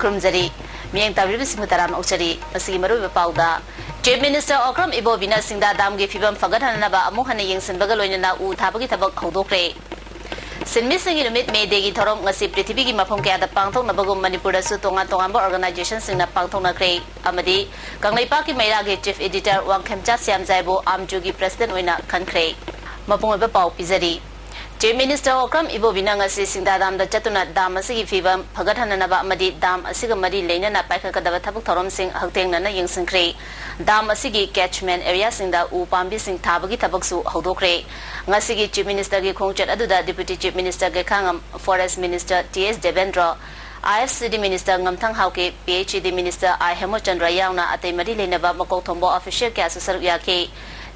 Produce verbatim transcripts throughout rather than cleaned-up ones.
ꯈꯨꯔꯨꯝꯖꯔꯤ꯫ ꯃꯤꯠꯌꯦꯡ ꯇꯥꯕꯤꯔꯤꯕꯁꯤꯡꯕꯨ ꯇꯔꯥꯝꯅ ꯑꯣꯛꯆꯔꯤ꯫ ꯃꯁꯤꯒꯤ ꯃꯔꯨꯑꯣꯏꯕ ꯄꯥꯎꯗ, Chief Minister Okram Ibobiꯅ ꯁꯤꯡꯗꯥ ꯗꯥꯝꯒꯤ ꯐꯤꯕꯝ ꯐꯒꯠꯍꯟꯅꯅꯕ ꯑꯃꯨꯛ ꯍꯟꯅ ꯌꯦꯡꯁꯤꯟꯕꯒ ꯂꯣꯏꯅꯅ ꯎ ꯊꯥꯕꯒꯤ ꯊꯕꯛ ꯍꯧꯗꯣꯛꯈ꯭ꯔꯦ꯫ ꯁꯤꯟꯃꯤꯁꯤꯡꯒꯤ ꯅꯨꯃꯤꯠ, May Dayꯒꯤ ꯊꯧꯔꯝ ꯉꯁꯤ ꯄ꯭ꯔꯤꯊꯤꯕꯤꯒꯤ ꯃꯐꯝ ꯀꯌꯥꯗ ꯄꯥꯡꯊꯣꯛꯅꯕꯒꯨꯝ ꯃꯅꯤꯄꯨꯔꯗꯁꯨ ꯇꯣꯉꯥꯟ ꯇꯣꯉꯥꯟꯕ organizationꯁꯤꯡꯅ ꯄꯥꯡꯊꯣꯛꯅꯈ꯭ꯔꯦ ꯑꯃꯗꯤ ꯀꯪꯂꯩꯄꯥꯛꯀꯤ ꯃꯩꯔꯥꯒꯤ Chief Editor ꯋꯥꯡꯈꯦꯝꯆꯥ ꯁ꯭ꯌꯥꯝꯖꯥꯏꯕꯨ ꯑꯥꯝꯖꯨꯒꯤ President ꯑꯣꯏꯅ ꯈꯟꯈ꯭ꯔꯦ꯫ ꯃꯄꯨꯡ ꯑꯣꯏꯕ ꯄꯥꯎ ꯄꯤꯖꯔꯤ꯫ Chief Minister Okram Ibobiꯅ ꯉꯁꯤ ꯁꯤꯡꯗꯥ ꯗꯥꯝꯗ ꯆꯠꯇꯨꯅ ꯗꯥꯝ ꯑꯁꯤꯒꯤ ꯐꯤꯕꯝ ꯐꯒꯠꯍꯟꯅꯅꯕ ꯑꯃꯗꯤ ꯗꯥꯝ ꯑꯁꯤꯒ ꯃꯔꯤ ꯂꯩꯅꯅ ꯄꯥꯏꯈꯠꯀꯗꯕ ꯊꯕꯛ ꯊꯧꯔꯝꯁꯤꯡ ꯍꯛꯊꯦꯡꯅꯅ ꯌꯦꯡꯁꯤꯟꯈ꯭ꯔꯦ꯫ ꯗꯥꯝ ꯑꯁꯤꯒꯤ catchment areaꯁꯤꯡꯗ ꯎ ꯄꯥꯝꯕꯤꯁꯤꯡ ꯊꯥꯕꯒꯤ ꯊꯕꯛꯁꯨ ꯍꯧꯗꯣꯛꯈ꯭ꯔꯦ꯫ ꯉꯁꯤꯒꯤ Chief Ministerꯒꯤ ꯈꯣꯡꯆꯠ ꯑꯗꯨꯗ Deputy Chief Minister Gaikhangam, Forest Minister T S Debendro, I F C D Minister ꯉꯝꯊꯪ Haokip, P H E D Minister I Hemchandra ꯌꯥꯎꯅ ꯑꯇꯩ ꯃꯔꯤ ꯂꯩꯅꯕ ꯃꯀꯣꯛ ꯊꯣꯡꯕ official ꯀꯌꯥꯁꯨ ꯁꯔꯨꯛ ꯌꯥꯈꯤ꯫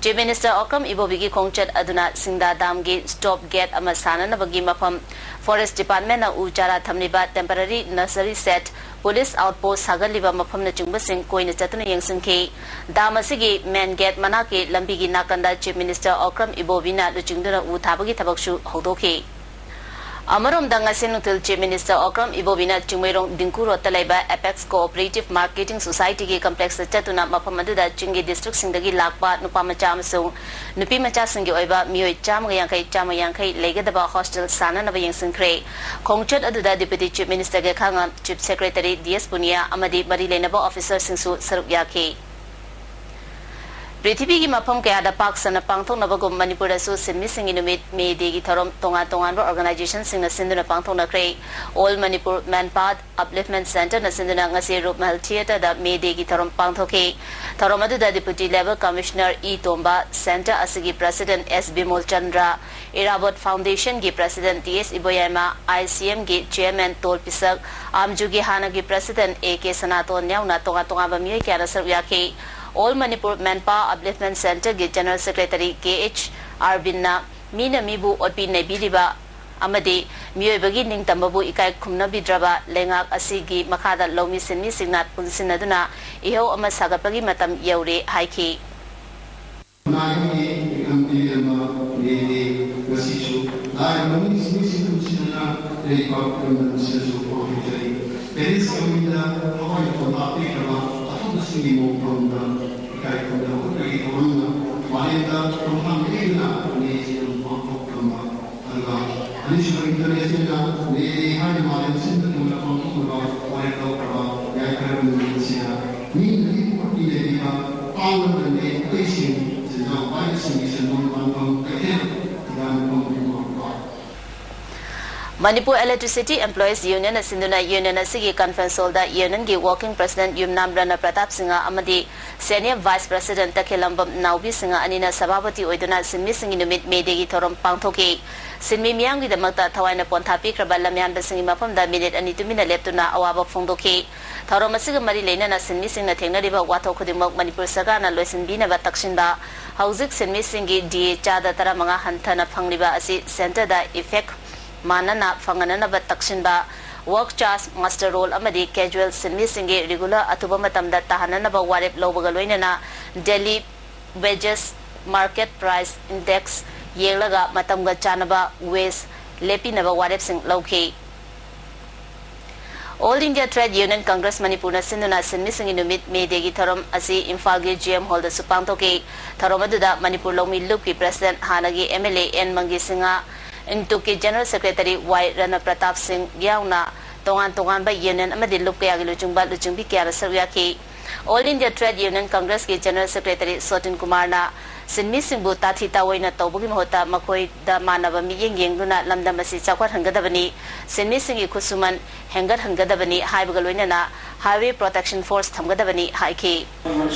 Chief Minister Okram Ibobiꯒꯤ ꯈꯣꯡꯆꯠ ꯑꯗꯨꯅ ꯁꯤꯡꯗꯥ ꯗꯥꯝꯒꯤ stop gate ꯑꯃ ꯁꯥꯅꯅꯕꯒꯤ ꯃꯐꯝ, Forest Departmentꯅ ꯎ ꯆꯥꯔꯥ ꯊꯝꯂꯤꯕ temporary nursery shed, police outpost ꯁꯥꯒꯠꯂꯤꯕ ꯃꯐꯝꯅꯆꯤꯡꯕꯁꯤꯡ ꯀꯣꯏꯅ ꯆꯠꯇꯨꯅ ꯌꯦꯡꯁꯤꯟꯈꯤ꯫ ꯗꯥꯝ ꯑꯁꯤꯒꯤ main gate ꯃꯅꯥꯛꯀꯤ ꯂꯝꯕꯤꯒꯤ ꯅꯥꯀꯟꯗ Chief Minister Okram Ibobiꯅ ꯂꯨꯆꯤꯡꯗꯨꯅ ꯎ ꯊꯥꯕꯒꯤ ꯊꯕꯛꯁꯨ ꯍꯧꯗꯣꯛꯈꯤ꯫ ꯑꯃꯔꯣꯝꯗ, ꯉꯁꯤ ꯅꯨꯡꯊꯤꯜ Chief Minister Okram Ibobiꯅ Chingmeirong Dingko ꯔꯣꯗꯇ ꯂꯩꯕ Apex Cooperative Marketing Societyꯒꯤ complexꯇ ꯆꯠꯇꯨꯅ ꯃꯐꯝ ꯑꯗꯨꯗ ꯆꯤꯡꯒꯤ districtꯁꯤꯡꯗꯒꯤ ꯂꯥꯛꯄ ꯅꯨꯄꯥ ꯃꯆꯥ ꯑꯃꯁꯨꯡ ꯅꯨꯄꯤ ꯃꯆꯥꯁꯤꯡꯒꯤ ꯑꯣꯏꯕ ꯃꯤꯑꯣꯏ ꯆꯥꯝꯃꯒ ꯌꯥꯡꯈꯩ, ꯆꯥꯝꯃ ꯌꯥꯡꯈꯩ ꯂꯩꯒꯗꯕ hostel ꯁꯥꯅꯅꯕ ꯌꯦꯡꯁꯤꯟꯈ꯭ꯔꯦ꯫ ꯈꯣꯡꯆꯠ ꯑꯗꯨꯗ Deputy Chief Minister ꯒꯦꯈꯥꯉꯝ, Chief Secretary D S Punia ꯑꯃꯗꯤ ꯃꯔꯤ ꯂꯩꯅꯕ officerꯁꯤꯡꯁꯨ ꯁꯔꯨꯛ ꯌꯥꯈꯤ꯫ ꯄ꯭ꯔꯤꯊꯤꯕꯤꯒꯤ ꯃꯐꯝ ꯀꯌꯥꯗ ꯄꯥꯛ ꯁꯟꯅ ꯄꯥꯡꯊꯣꯛꯅꯕꯒꯨꯝ ꯃꯅꯤꯄꯨꯔꯗꯁꯨ ꯁꯤꯟꯃꯤꯁꯤꯡꯒꯤ ꯅꯨꯃꯤꯠ, May Dayꯒꯤ ꯊꯧꯔꯝ ꯇꯣꯉꯥꯟ ꯇꯣꯉꯥꯟꯕ organizationꯁꯤꯡꯅ ꯁꯤꯟꯗꯨꯅ ꯄꯥꯡꯊꯣꯛꯅꯈ꯭ꯔꯦ꯫ All Manipur Manpath Upliftment Centreꯅ ꯁꯤꯟꯗꯨꯅ ꯉꯁꯤ ꯔꯨꯞꯃꯍꯜ Theatreꯗ May Dayꯒꯤ ꯊꯧꯔꯝ ꯄꯥꯡꯊꯣꯛꯈꯤ꯫ ꯊꯧꯔꯝ ꯑꯗꯨꯗ Deputy Level Commissioner E Tomba, Centre ꯑꯁꯤꯒꯤ President S Bimol Chandra, Irabot Foundationꯒꯤ President T S Iboyaima, I C ꯑꯦꯝꯒꯤ Chairman ꯇꯣꯜ ꯄꯤꯁꯛ, ꯑꯥꯝꯖꯨꯒꯤ ꯍꯥꯟꯅꯒꯤ President ꯑꯦ ꯀꯦ ꯁꯅꯥꯇꯣꯟ ꯌꯥꯎꯅ ꯇꯣꯉꯥꯟ ꯇꯣꯉꯥꯟꯕ ꯃꯤꯑꯣꯏ ꯀꯌꯥꯅ ꯁꯔꯨꯛ ꯌꯥꯈꯤ꯫ All Manipur Manpath Upliftment Centreꯒꯤ General Secretary ꯀꯦ ꯑꯩꯆ ꯑꯥꯔꯕꯤꯟꯅ ꯃꯤꯅ ꯃꯤꯕꯨ ꯑꯣꯠꯄꯤ ꯅꯩꯕꯤꯔꯤꯕ ꯑꯃꯗꯤ ꯃꯤꯑꯣꯏꯕꯒꯤ ꯅꯤꯡꯇꯝꯕꯕꯨ ꯏꯀꯥꯏ ꯈꯨꯝꯅꯕꯤꯗ꯭ꯔꯕ ꯂꯩꯉꯥꯛ ꯑꯁꯤꯒꯤ ꯃꯈꯥꯗ ꯂꯧꯃꯤ ꯁꯤꯟꯃꯤꯁꯤꯡꯅ ꯄꯨꯟꯁꯤꯟꯅꯗꯨꯅ ꯏꯍꯧ ꯑꯃ ꯁꯥꯒꯠꯄꯒꯤ ꯃꯇꯝ ꯌꯧꯔꯦ ꯍꯥꯏꯈꯤ꯫ ꯅꯥꯏꯒꯤ ꯏꯟꯀꯝ ꯄꯤꯕꯤꯔꯝꯕ ꯃꯦꯗꯦ ꯉꯁꯤꯁꯨ ꯂꯥꯏꯔꯕ ꯃꯤꯁꯤꯡꯁꯤ ꯅꯨꯡꯁꯤꯅꯅ ꯂꯩꯕꯥꯛ ꯂꯝꯗꯝꯁꯤꯗꯁꯨ ꯄꯥꯡꯊꯣꯛꯆꯔꯤ꯫ ꯄꯦꯔꯤꯁ ꯀꯃꯤꯇꯤꯗ ꯊꯋꯥꯏ ꯄꯣꯟꯊꯥ ꯄꯤꯈ꯭ꯔꯕ ꯑꯇꯣꯞꯄꯁꯤꯡꯒꯤ ꯃꯑꯣꯡ ꯐꯝꯗ ꯏꯀꯥꯏ ꯈꯨꯝꯅꯕ ꯎꯠꯄꯒꯤ ꯊꯧꯔꯝꯅ ꯃꯥꯂꯦꯝꯗ ꯈꯣꯡꯊꯥꯡ ꯂꯦꯞꯇꯅ ꯅꯦꯁꯤꯡ ꯄꯥꯡꯊꯣꯛꯂꯝꯕ ꯑꯗꯨꯒ ꯑꯅꯤꯁꯨꯕ ꯏꯟꯇꯔꯅꯦꯁꯅꯦꯜ ꯅꯦ ꯗꯦ ꯍꯥꯏꯅ ꯃꯥꯂꯦꯝ ꯁꯤꯟꯕ ꯊꯨꯡꯅ ꯄꯥꯡꯊꯣꯛꯅꯕ ꯋꯥꯔꯦꯞ ꯂꯧꯈ꯭ꯔꯕ ꯌꯥꯏꯐꯔꯕ ꯅꯨꯃꯤꯠ ꯑꯁꯤꯗ ꯃꯤꯅ ꯃꯤꯄꯨꯝꯕꯒꯤ ꯂꯩꯔꯤꯕ ꯇꯥꯡꯂꯕ ꯅꯦ ꯑꯇꯩꯁꯤꯡ ꯁꯦꯟꯖꯥꯎ ꯄꯥꯏꯕꯁꯤꯡꯒꯤ ꯁꯦꯟꯐꯝ ꯄꯥꯟꯐꯝ ꯀꯩꯊꯦꯜ ꯊꯤꯒꯥꯏꯅꯐꯝ ꯄꯨꯝꯅꯃꯛ ꯃꯅꯤꯄꯨꯔ ꯏꯂꯦꯛꯇ꯭ꯔꯤꯁꯤꯇꯤ ꯑꯦꯝꯄ꯭ꯂꯣꯌꯤꯁ ꯌꯨꯅꯤꯌꯟꯅ ꯁꯤꯟꯗꯨꯅ ꯌꯨꯅꯤꯌꯟ ꯑꯁꯤꯒꯤ ꯀꯟꯐꯔꯦꯟꯁ ꯍꯣꯜꯗ ꯌꯨꯅꯤꯌꯟꯒꯤ ꯋꯥꯔꯀꯤꯡ ꯄ꯭ꯔꯁꯤꯗꯦꯟꯠ ꯌꯨꯝꯅꯥꯝ ꯔꯅ ꯄ꯭ꯔꯇꯥꯞ ꯁꯤꯡꯍ ꯑꯃꯗꯤ ꯁꯦꯅꯤꯌꯔ ꯚꯥꯏꯁ ꯄ꯭ꯔꯁꯤꯗꯦꯟꯠ ꯇꯈꯦꯂꯝꯕꯝ ꯅꯥꯎꯕꯤ ꯁꯤꯡꯍ ꯑꯅꯤꯅ ꯁꯚꯥꯄꯇꯤ ꯑꯣꯏꯗꯨꯅ ꯁꯤꯟꯃꯤꯁꯤꯡꯒꯤ ꯅꯨꯃꯤꯠ ꯃꯦ ꯗꯦꯒꯤ ꯊꯧꯔꯝ ꯄꯥꯡꯊꯣꯛꯈꯤ꯫ ꯁꯤꯟꯃꯤ ꯃꯤꯌꯥꯝꯒꯤꯗꯃꯛꯇ ꯊꯋꯥꯏꯅ ꯄꯣꯟꯊꯥ ꯄꯤꯈ꯭ꯔꯕ ꯂꯝꯌꯥꯟꯕꯁꯤꯡꯒꯤ ꯃꯐꯝꯗ ꯃꯤꯅꯤꯠ ꯑꯅꯤ ꯇꯨꯃꯤꯟꯅ ꯂꯦꯞꯇꯨꯅ ꯑꯋꯥꯕ ꯐꯣꯡꯗꯣꯛꯈꯤ꯫ ꯊꯧꯔꯝ ꯑꯁꯤꯒ ꯃꯔꯤ ꯂꯩꯅꯅ ꯁꯤꯟꯃꯤꯁꯤꯡꯅ ꯊꯦꯡꯅꯔꯤꯕ ꯋꯥꯊꯣꯛ ꯈꯨꯗꯤꯡꯃꯛ ꯃꯅꯤꯄꯨꯔ ꯁꯔꯀꯥꯔꯅ ꯂꯣꯏꯁꯤꯟꯕꯤꯅꯕ ꯇꯛꯁꯤꯟꯕ, ꯍꯧꯖꯤꯛ ꯁꯤꯟꯃꯤꯁꯤꯡꯒꯤ ꯗꯤ ꯑꯦ ꯆꯥꯗ ꯇꯔꯥꯃꯉꯥ ꯍꯟꯊꯅ ꯐꯪꯂꯤꯕ ꯑꯁꯤ ꯁꯦꯟꯇꯔꯗ ꯏꯐꯦꯛ ꯃꯥꯟꯅꯅ ꯐꯪꯍꯟꯅꯅꯕ ꯇꯛꯁꯤꯟꯕ, ꯋꯥꯔꯛ ꯆꯥꯔꯖ, ꯃꯁꯇꯔ ꯔꯣꯜ ꯑꯃꯗꯤ ꯀꯦꯖꯨꯋꯦꯜ ꯁꯤꯟꯃꯤꯁꯤꯡꯒꯤ ꯔꯤꯒꯨꯂꯔ ꯑꯊꯨꯕ ꯃꯇꯝꯗ ꯇꯥꯍꯟꯅꯅꯕ ꯋꯥꯔꯦꯞ ꯂꯧꯕꯒ ꯂꯣꯏꯅꯅ daily wages market price index ꯌꯦꯡꯂꯒ ꯃꯇꯝꯒ ꯆꯥꯟꯅꯕ ꯋꯦꯖ ꯂꯦꯞꯄꯤꯅꯕ ꯋꯥꯔꯦꯞꯁꯤꯡ ꯂꯧꯈꯤ꯫ All India trade Union Congress ꯃꯅꯤꯄꯨꯔꯅ ꯁꯤꯟꯗꯨꯅ ꯁꯤꯟꯃꯤꯁꯤꯡꯒꯤ ꯅꯨꯃꯤꯠ ꯃꯦ ꯗꯦꯒꯤ ꯊꯧꯔꯝ ꯑꯁꯤ ꯏꯝꯐꯥꯜꯒꯤ ꯖꯤ ꯑꯦꯝ ꯍꯣꯜꯗꯁꯨ ꯄꯥꯡꯊꯣꯛꯈꯤ꯫ ꯊꯧꯔꯝ ꯑꯗꯨꯗ ꯃꯅꯤꯄꯨꯔ ꯂꯧꯃꯤ ꯂꯨꯞꯀꯤ ꯄ꯭ꯔꯁꯤꯗꯦꯟꯠ ꯍꯥꯟꯅꯒꯤ M L A N Mangi Singh, ꯏꯟꯇꯨꯛꯀꯤ general secretary Y Rana Pratap Singh ꯌꯥꯎꯅ ꯇꯣꯉꯥꯟ ꯇꯣꯉꯥꯟꯕ ꯌꯨꯅꯤꯌꯟ ꯑꯃꯗꯤ ꯂꯨꯞ ꯀꯌꯥꯒꯤ ꯂꯨꯆꯤꯡꯕ ꯂꯨꯆꯤꯡꯕꯤ ꯀꯌꯥꯅ ꯁꯔꯨꯛ ꯌꯥꯈꯤ꯫ ꯑꯣꯜ ꯏꯟꯗꯤꯌꯥ ꯇ꯭ꯔꯦꯗ ꯌꯨꯅꯤꯌꯟ ꯀꯪꯒ꯭ꯔꯦꯁꯀꯤ ꯖꯦꯅꯔꯦꯜ ꯁꯦꯀ꯭ꯔꯦꯇꯔꯤ ꯁꯣꯇꯤꯟ ꯀꯨꯃꯥꯔꯅ ꯁꯤꯟꯃꯤꯁꯤꯡꯕꯨ ꯇꯥꯊꯤ ꯇꯥꯑꯣꯏꯅ ꯇꯧꯕꯒꯤ ꯃꯍꯨꯠꯇ ꯃꯈꯣꯏꯗ ꯃꯥꯟꯅꯕ ꯃꯤꯠꯌꯦꯡ ꯌꯦꯡꯗꯨꯅ ꯂꯝꯗꯝ ꯑꯁꯤ ꯆꯥꯎꯈꯠꯍꯟꯒꯗꯕꯅꯤ, ꯁꯤꯟꯃꯤꯁꯤꯡꯒꯤ ꯈꯨꯠꯁꯨꯃꯟ ꯍꯦꯟꯒꯠꯍꯟꯒꯗꯕꯅꯤ ꯍꯥꯏꯕꯒ ꯂꯣꯏꯅꯅ ꯍꯥꯏꯋꯦ ꯄ꯭ꯔꯣꯇꯦꯛꯁꯟ ꯐꯣꯔꯁ ꯊꯝꯒꯗꯕꯅꯤ ꯍꯥꯏꯈꯤ꯫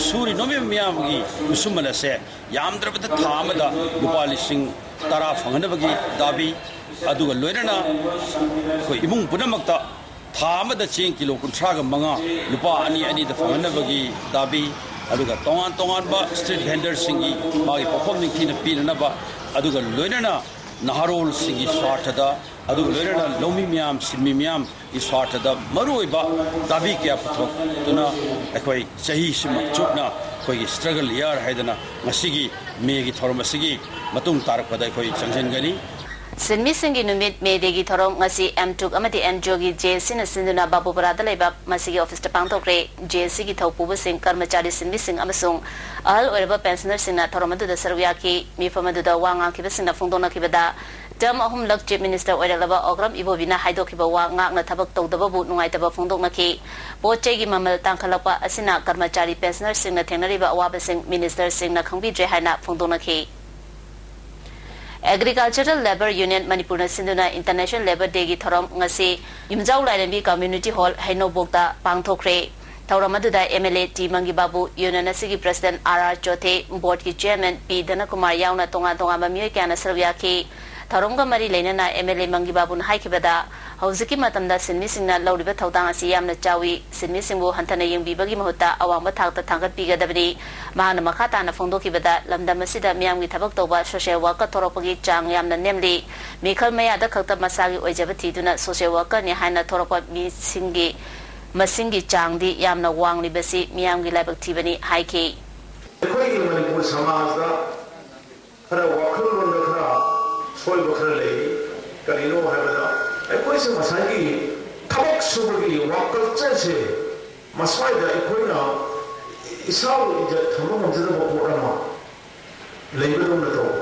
ꯁꯨꯔꯤ ꯅꯣꯝꯃꯤꯕ ꯃꯤꯌꯥꯝꯒꯤ ꯈꯨꯠꯁꯨꯃꯟ ꯑꯁꯦ ꯌꯥꯝꯗ꯭ꯔꯕꯗ ꯊꯥ ꯑꯃꯗ ꯂꯨꯄꯥ ꯂꯤꯁꯤꯡ ꯇꯔꯥ ꯐꯪꯍꯟꯅꯕꯒꯤ ꯗꯥꯕꯤ, ꯑꯗꯨꯒ ꯂꯣꯏꯅꯅ ꯑꯩꯈꯣꯏ ꯏꯃꯨꯡ ꯄꯨꯝꯅꯃꯛꯇ ꯊꯥ ꯑꯃꯗ ꯆꯦꯡ ꯀꯤꯂꯣ ꯀꯨꯟꯊ꯭ꯔꯥꯒ ꯃꯉꯥ ꯂꯨꯄꯥ ꯑꯅꯤ ꯑꯅꯤꯗ ꯐꯪꯍꯟꯅꯕꯒꯤ ꯗꯥꯕꯤ, ꯑꯗꯨꯒ ꯇꯣꯉꯥꯟ ꯇꯣꯉꯥꯟꯕ ꯁ꯭ꯇ꯭ꯔꯤꯠ ꯚꯦꯟꯗꯔꯁꯤꯡꯒꯤ ꯃꯥꯒꯤ ꯄꯣꯠꯐꯝ ꯅꯤꯡꯊꯤꯅ ꯄꯤꯅꯅꯕ, ꯑꯗꯨꯒ ꯂꯣꯏꯅꯅ ꯅꯍꯥꯔꯣꯜꯁꯤꯡꯒꯤ ꯁ꯭ꯋꯥꯔꯊꯗ, ꯑꯗꯨꯒ ꯂꯣꯏꯅꯅ ꯂꯧꯃꯤ ꯃꯌꯥꯝ, ꯁꯤꯟꯃꯤ ꯃꯌꯥꯝꯒꯤ ꯁ꯭ꯋꯥꯔꯊꯗ ꯃꯔꯨꯑꯣꯏꯕ ꯗꯥꯕꯤ ꯀꯌꯥ ꯄꯨꯊꯣꯛꯇꯨꯅ ꯑꯩꯈꯣꯏ ꯆꯍꯤꯁꯤꯃ ꯆꯨꯞꯅ ꯑꯩꯈꯣꯏꯒꯤ ꯁ꯭ꯇ꯭ꯔꯒꯜ ꯏꯌꯥꯔ ꯍꯥꯏꯗꯅ ꯉꯁꯤꯒꯤ ꯃꯦꯒꯤ ꯊꯧꯔꯝ ꯑꯁꯤꯒꯤ ꯃꯇꯨꯡ ꯇꯥꯔꯛꯄꯗ ꯑꯩꯈꯣꯏ ꯆꯪꯁꯤꯟꯒꯅꯤ꯫ ꯁꯤꯟꯃꯤꯁꯤꯡꯒꯤ ꯅꯨꯃꯤꯠ, ꯃꯦ ꯗꯦꯒꯤ ꯊꯧꯔꯝ ꯉꯁꯤ ꯑꯦꯝ ꯇꯨꯛ ꯑꯃꯗꯤ ꯑꯦꯟ ꯖꯤ ꯑꯣꯒꯤ ꯖꯦ ꯑꯦꯁ ꯁꯤꯅ ꯁꯤꯟꯗꯨꯅ ꯕꯥꯕꯨꯄꯨꯔꯥꯗ ꯂꯩꯕ ꯃꯁꯤꯒꯤ ꯑꯣꯐꯤꯁꯇ ꯄꯥꯡꯊꯣꯛꯈ꯭ꯔꯦ꯫ ꯖꯦ ꯑꯦꯁ ꯁꯤꯒꯤ ꯊꯧꯄꯨꯕꯁꯤꯡ, ꯀꯔꯃꯆꯥꯔꯤ ꯁꯤꯟꯃꯤꯁꯤꯡ ꯑꯃꯁꯨꯡ ꯑꯍꯜ ꯑꯣꯏꯔꯕ ꯄꯦꯟꯁꯅꯔꯁꯤꯡꯅ ꯊꯧꯔꯝ ꯑꯗꯨꯗ ꯁꯔꯨꯛ ꯌꯥꯈꯤ꯫ ꯃꯤꯐꯝ ꯑꯗꯨꯗ ꯋꯥ ꯉꯥꯡꯈꯤꯕꯁꯤꯡꯅ ꯐꯣꯡꯗꯣꯛꯅꯈꯤꯕꯗ, ꯇꯔꯝ ꯑꯍꯨꯝꯂꯛ ꯆꯤꯐ ꯃꯤꯅꯤꯁꯇꯔ ꯑꯣꯏꯔꯛꯂꯕ ꯑꯣꯀ꯭ꯔꯝ ꯏꯕꯣꯕꯤꯅ ꯍꯥꯏꯗꯣꯛꯈꯤꯕ ꯋꯥ ꯉꯥꯛꯅ ꯊꯕꯛ ꯇꯧꯗꯕꯕꯨ ꯅꯨꯡꯉꯥꯏꯇꯕ ꯐꯣꯡꯗꯣꯛꯅꯈꯤ꯫ ꯄꯣꯠ ꯆꯩꯒꯤ ꯃꯃꯜ ꯇꯥꯡꯈꯠꯂꯛꯄ ꯑꯁꯤꯅ ꯀꯔꯃꯆꯥꯔꯤ ꯄꯦꯟꯁꯅꯔꯁꯤꯡꯅ ꯊꯦꯡꯅꯔꯤꯕ ꯑꯋꯥꯕꯁꯤꯡ ꯃꯤꯅꯤꯁꯇꯔꯁꯤꯡꯅ ꯈꯪꯕꯤꯗ꯭ꯔꯦ ꯍꯥꯏꯅ ꯐꯣꯡꯗꯣꯛꯅꯈꯤ꯫ ꯑꯦꯒ꯭ꯔꯤꯀꯜꯆꯔꯦꯜ ꯂꯦꯕꯔ ꯌꯨꯅꯤꯌꯟ ꯃꯅꯤꯄꯨꯔꯅ ꯁꯤꯟꯗꯨꯅ ꯏꯟꯇꯔꯅꯦꯁꯅꯦꯜ ꯂꯦꯕꯔ ꯗꯦꯒꯤ ꯊꯧꯔꯝ ꯉꯁꯤ ꯌꯨꯝꯖꯥꯎ ꯂꯥꯏꯔꯦꯝꯕꯤ ꯀꯝꯃ꯭ꯌꯨꯅꯤꯇꯤ ꯍꯣꯜ ꯍꯩꯅꯧꯕꯣꯛꯇ ꯄꯥꯡꯊꯣꯛꯈ꯭ꯔꯦ꯫ ꯊꯧꯔꯝ ꯑꯗꯨꯗ ꯑꯦꯝ ꯑꯦꯜ ꯑꯦ ꯇꯤ ꯃꯪꯒꯤꯕꯥꯕꯨ, ꯌꯨꯅꯤꯌꯟ ꯑꯁꯤꯒꯤ ꯄ꯭ꯔꯁꯤꯗꯦꯟꯠ ꯑꯥꯔ ꯑꯥꯔ ꯆꯣꯊꯦ, ꯕꯣꯔꯗꯀꯤ ꯆꯦꯌꯔꯃꯦꯟ ꯄꯤ ꯙꯅꯀꯨꯃꯥꯔ ꯌꯥꯎꯅ ꯇꯣꯉꯥꯟ ꯇꯣꯉꯥꯟꯕ ꯃꯤꯑꯣꯏ ꯀꯌꯥꯅ ꯁꯔꯨꯛ ꯌꯥꯈꯤ꯫ ꯊꯧꯔꯝꯒ ꯃꯔꯤ ꯂꯩꯅꯅ ꯑꯦꯝ ꯑꯦꯜ ꯑꯦ ꯃꯪꯒꯤꯕꯥꯕꯨꯅ ꯍꯥꯏꯈꯤꯕꯗ, ꯍꯧꯖꯤꯛꯀꯤ ꯃꯇꯝꯗ ꯁꯤꯟꯃꯤꯁꯤꯡꯅ ꯂꯧꯔꯤꯕ ꯊꯧꯗꯥꯡ ꯑꯁꯤ ꯌꯥꯝꯅ ꯆꯥꯎꯏ꯫ ꯁꯤꯟꯃꯤꯁꯤꯡꯕꯨ ꯍꯟꯊꯅ ꯌꯦꯡꯕꯤꯕꯒꯤ ꯃꯍꯨꯠꯇ ꯑꯋꯥꯡꯕ ꯊꯥꯛꯇ ꯊꯥꯡꯒꯠꯄꯤꯒꯗꯕꯅꯤ꯫ ꯃꯍꯥꯛꯅ ꯃꯈꯥ ꯇꯥꯅ ꯐꯣꯡꯗꯣꯛꯈꯤꯕꯗ, ꯂꯝꯗꯝ ꯑꯁꯤꯗ ꯃꯤꯌꯥꯝꯒꯤ ꯊꯕꯛ ꯇꯧꯕ ꯁꯣꯁꯤꯌꯦꯜ ꯋꯥꯔꯀꯔ ꯊꯣꯔꯛꯄꯒꯤ ꯆꯥꯡ ꯌꯥꯝꯅ ꯅꯦꯝꯂꯤ꯫ ꯃꯤꯈꯜ ꯃꯌꯥꯗ ꯈꯛꯇ ꯃꯁꯥꯒꯤ ꯑꯣꯏꯖꯕ ꯊꯤꯗꯨꯅ ꯁꯣꯁꯤꯌꯦꯜ ꯋꯥꯔꯀꯔꯅꯤ ꯍꯥꯏꯅ ꯊꯣꯔꯛꯄ ꯃꯤꯁꯤꯡꯒꯤ ꯃꯁꯤꯡꯒꯤ ꯆꯥꯡꯗꯤ ꯌꯥꯝꯅ ꯋꯥꯡꯂꯤꯕꯁꯤ ꯃꯤꯌꯥꯝꯒꯤ ꯂꯥꯏꯕꯛ ꯊꯤꯕꯅꯤ ꯍꯥꯏꯈꯤ꯫ ꯑꯩꯈꯣꯏꯒꯤ ꯃꯅꯤꯄꯨꯔ ꯁꯃꯥꯖꯗ ꯈꯔ ꯋꯥꯈꯜꯂꯣꯟꯗ ꯈꯔ ꯁꯣꯏꯕ ꯈꯔ ꯂꯩ꯫ ꯀꯔꯤꯅꯣ ꯍꯥꯏꯕꯗ, ꯑꯩꯈꯣꯏꯁꯦ ꯉꯁꯥꯏꯒꯤ ꯊꯕꯛ ꯁꯨꯕꯒꯤ ꯋꯥꯔꯛ ꯀꯜꯆꯔꯁꯦ ꯃꯁ꯭ꯋꯥꯏꯗ ꯑꯩꯈꯣꯏꯅ ꯏꯁꯥꯕꯨ ꯏꯖꯠ ꯊꯝꯕ ꯉꯝꯖꯗꯕ ꯄꯣꯠ ꯑꯃ ꯂꯩꯕꯗꯧꯅ ꯇꯧꯕ꯫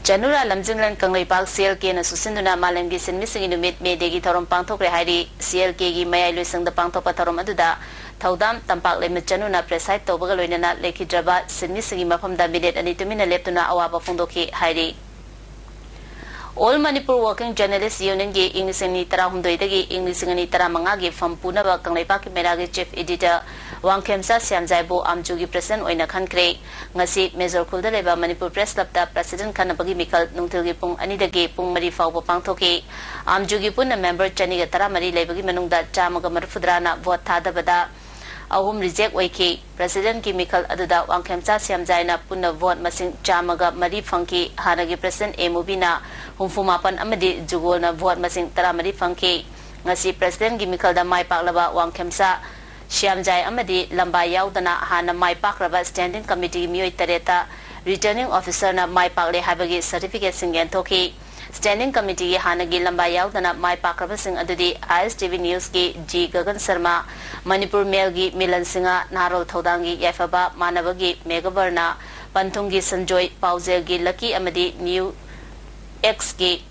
ꯆꯅꯨꯔꯥ ꯂꯝꯖꯤꯡꯂꯦꯟ ꯀꯪꯂꯩꯄꯥꯛ ꯁꯤ ꯑꯦꯜ ꯀꯦꯅ ꯁꯨꯁꯤꯟꯗꯨꯅ ꯃꯥꯂꯦꯝꯒꯤ ꯁꯤꯟꯃꯤꯁꯤꯡꯒꯤ ꯅꯨꯃꯤꯠ ꯃꯦ ꯗꯦꯒꯤ ꯊꯧꯔꯝ ꯄꯥꯡꯊꯣꯛꯈ꯭ꯔꯦ ꯍꯥꯏꯔꯤ꯫ ꯁꯤ ꯑꯦꯜ ꯀꯦꯒꯤ ꯃꯌꯥꯏ ꯂꯣꯏꯁꯪꯗ ꯄꯥꯡꯊꯣꯛꯄ ꯊꯧꯔꯝ ꯑꯗꯨꯗ ꯊꯧꯗꯥꯝ ꯇꯝꯄꯥꯛꯂꯩꯃ ꯆꯅꯨꯅ ꯄ꯭ꯔꯦꯁꯥꯏꯗ ꯇꯧꯕꯒ ꯂꯣꯏꯅꯅ ꯂꯩꯈꯤꯗ꯭ꯔꯕ ꯁꯤꯟꯃꯤꯁꯤꯡꯒꯤ ꯃꯐꯝꯗ ꯃꯤꯅꯤꯠ ꯑꯅꯤ ꯇꯨꯃꯤꯟꯅ ꯂꯦꯞꯇꯨꯅ ꯑꯋꯥꯕ ꯐꯣꯡꯗꯣꯛꯈꯤ ꯍꯥꯏꯔꯤ꯫ ꯑꯣꯜ ꯃꯅꯤꯄꯨꯔ ꯋꯥꯔꯀꯤꯡ ꯖꯔꯅꯦꯂꯤꯁ ꯌꯨꯅꯤꯌꯟꯒꯤ ꯏꯪ ꯂꯤꯁꯤꯡ ꯑꯅꯤ ꯇꯔꯥꯍꯨꯝꯗꯣꯏꯗꯒꯤ ꯏꯪ ꯂꯤꯁꯤꯡ ꯑꯅꯤ ꯇꯔꯥꯃꯉꯥꯒꯤ ꯐꯝ ꯄꯨꯅꯕ ꯀꯪꯂꯩꯄꯥꯛꯀꯤ ꯃꯦꯔꯥꯒꯤ ꯆꯤꯐ ꯏꯗꯤꯇꯔ ꯋꯥꯡꯈꯦꯝꯆꯥ ꯁ꯭ꯌꯥꯝꯖꯥꯏꯕꯨ ꯑꯥꯝꯖꯨꯒꯤ ꯄ꯭ꯔꯁꯤꯗꯦꯟꯠ ꯑꯣꯏꯅ ꯈꯟꯈ꯭ꯔꯦ꯫ ꯉꯁꯤ ꯃꯦꯖꯣꯔ ꯈꯨꯜꯗ ꯂꯩꯕ ꯃꯅꯤꯄꯨꯔ ꯄ꯭ꯔꯦꯁ ꯀ꯭ꯂꯕꯇ ꯄ꯭ꯔꯁꯤꯗꯦꯟꯠ ꯈꯟꯅꯕꯒꯤ ꯃꯤꯈꯜ ꯅꯨꯡꯊꯤꯜꯒꯤ ꯄꯨꯡ ꯑꯅꯤꯗꯒꯤ ꯄꯨꯡ ꯃꯔꯤ ꯐꯥꯎꯕ ꯄꯥꯡꯊꯣꯛꯈꯤ꯫ ꯑꯥꯝꯖꯨꯒꯤ ꯄꯨꯟꯅ ꯃꯦꯝꯕꯔ ꯆꯅꯤꯒ ꯇꯔꯥꯃꯔꯤ ꯂꯩꯕꯒꯤ ꯃꯅꯨꯡꯗ ꯆꯥꯝꯃꯒ ꯃꯔꯤꯐꯨꯇꯔꯥꯅ ꯚꯣꯠ ꯊꯥꯗꯕꯗ ꯑꯍꯨꯝ ꯔꯤꯖꯦꯛ ꯑꯣꯏꯈꯤ꯫ ꯄ꯭ꯔꯁꯤꯗꯦꯟꯠꯀꯤ ꯃꯤꯈꯜ ꯑꯗꯨꯗ ꯋꯥꯡꯈꯦꯝꯆꯥ ꯁ꯭ꯌꯥꯝꯖꯥꯏꯅ ꯄꯨꯟꯅ ꯚꯣꯠ ꯃꯁꯤꯡ ꯆꯥꯝꯃꯒ ꯃꯔꯤ ꯐꯪꯈꯤ꯫ ꯍꯥꯟꯅꯒꯤ ꯄ꯭ꯔꯁꯤꯗꯦꯟꯠ ꯑꯦ ꯃꯨꯕꯤꯅ ꯍꯨꯝꯐꯨ ꯃꯥꯄꯟ ꯑꯃꯗꯤ ꯖꯨꯒꯣꯜꯅ ꯚꯣꯠ ꯃꯁꯤꯡ ꯇꯔꯥꯃꯔꯤ ꯐꯪꯈꯤ꯫ ꯉꯁꯤ ꯄ꯭ꯔꯁꯤꯗꯦꯟꯠꯀꯤ ꯃꯤꯈꯜꯗ ꯃꯥꯏ ꯄꯥꯛꯂꯕ ꯋꯥꯡꯈꯦꯝꯆꯥ ꯁ꯭ꯌꯥꯝꯖꯥꯏ ꯑꯃꯗꯤ ꯂꯝꯕꯥ ꯌꯥꯎꯗꯅ ꯍꯥꯟꯅ ꯃꯥꯏ ꯄꯥꯛꯈ꯭ꯔꯕ ꯁ꯭ꯇꯦꯟꯗꯤꯡ ꯀꯃꯤꯇꯤꯒꯤ ꯃꯤꯑꯣꯏ ꯇꯔꯦꯠꯇ ꯔꯤꯇꯔꯅꯤꯡ ꯑꯣꯐꯤꯁꯔꯅ ꯃꯥꯏ ꯄꯥꯛꯂꯦ ꯍꯥꯏꯕꯒꯤ ꯁꯔꯇꯤꯐꯤꯀꯦꯠꯁꯤꯡ ꯌꯦꯟꯊꯣꯛꯈꯤ꯫ Standing Committeeꯒꯤ ꯍꯥꯟꯅꯒꯤ ꯂꯝꯕꯥ ꯌꯥꯎꯗꯅ ꯃꯥꯏ ꯄꯥꯛꯈ꯭ꯔꯕꯁꯤꯡ ꯑꯗꯨꯗꯤ I S T V Newsꯀꯤ G ꯒꯒꯟ ꯁꯔꯃ, ꯃꯅꯤꯄꯨꯔ ꯃꯦꯜꯒꯤ ꯃꯤꯂꯟ ꯁꯤꯡꯍ, ꯅꯍꯥꯔꯣꯜ ꯊꯧꯗꯥꯡꯒꯤ ꯌꯥꯏꯐꯕ ꯃꯥꯟꯅꯕꯒꯤ ꯃꯦꯘꯕꯔꯅ, ꯄꯟꯊꯨꯡꯒꯤ ꯁꯟꯖꯣꯏ, ꯄꯥꯎꯖꯦꯜꯒꯤ ꯂꯛꯀꯤ ꯑꯃꯗꯤ New Xꯀꯤ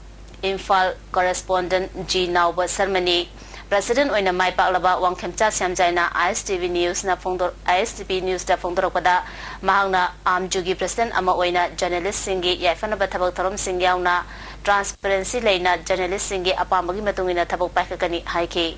Imphal correspondent G ꯅꯥꯎꯕ ꯁꯔꯃꯅꯤ꯫ President ꯑꯣꯏꯅ ꯃꯥꯏ ꯄꯥꯛꯂꯕ Wangkhemcha ꯁ꯭ꯌꯥꯝꯖꯥꯏꯅ I S T V Newsꯅ ꯐꯣꯡꯗꯣꯛ-, I S T V Newsꯇ ꯐꯣꯡꯗꯣꯔꯛꯄꯗ, ꯃꯍꯥꯛꯅ ꯑꯥꯝꯖꯨꯒꯤ President ꯑꯃ ꯑꯣꯏꯅ journalistꯁꯤꯡꯒꯤ ꯌꯥꯏꯐꯅꯕ ꯊꯕꯛ ꯊꯧꯔꯝꯁꯤꯡ ꯌꯥꯎꯅ transparency ꯂꯩꯅ journalistꯁꯤꯡꯒꯤ ꯑꯄꯥꯝꯕꯒꯤ ꯃꯇꯨꯡ ꯏꯟꯅ ꯊꯕꯛ ꯄꯥꯏꯈꯠꯀꯅꯤ ꯍꯥꯏꯈꯤ꯫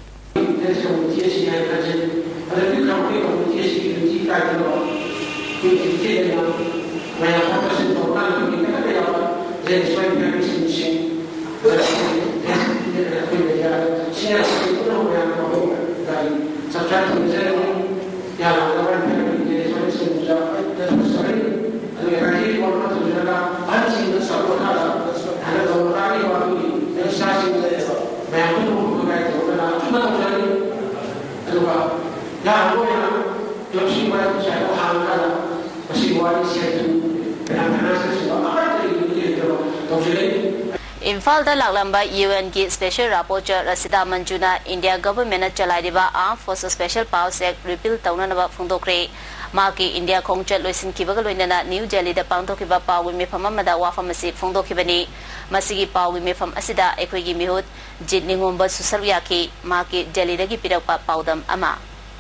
ꯏꯝꯐꯥꯜꯗ ꯂꯥꯛꯂꯝꯕ U Nꯒꯤ Special Rapporteur Rashida ꯃꯟꯖꯨꯅ India Governmentꯅ ꯆꯂꯥꯏꯔꯤꯕ Armed Forces Special Powers Act repeal ꯇꯧꯅꯅꯕ ꯐꯣꯡꯗꯣꯛꯈ꯭ꯔꯦ꯫ ꯃꯍꯥꯛꯀꯤ ꯏꯟꯗꯤꯌꯥ ꯈꯣꯡꯆꯠ ꯂꯣꯏꯁꯤꯟꯈꯤꯕꯒ ꯂꯣꯏꯅꯅ ꯅ꯭ꯌꯨ ꯗꯦꯜꯂꯤꯗ ꯄꯥꯡꯊꯣꯛꯈꯤꯕ ꯄꯥꯎꯒꯤ ꯃꯤꯐꯝ ꯑꯃꯗ ꯋꯥꯐꯝ ꯑꯁꯤ ꯐꯣꯡꯗꯣꯛꯈꯤꯕꯅꯤ꯫ ꯃꯁꯤꯒꯤ ꯄꯥꯎꯒꯤ ꯃꯤꯐꯝ ꯑꯁꯤꯗ ꯑꯩꯈꯣꯏꯒꯤ ꯃꯤꯍꯨꯠ ꯖꯤꯠ ꯅꯤꯉꯣꯝꯕꯁꯨ ꯁꯔꯨꯛ ꯌꯥꯈꯤ꯫ ꯃꯍꯥꯛꯀꯤ ꯗꯦꯜꯂꯤꯗꯒꯤ ꯄꯤꯔꯛꯄ ꯄꯥꯎꯗꯝ ꯑꯃ꯫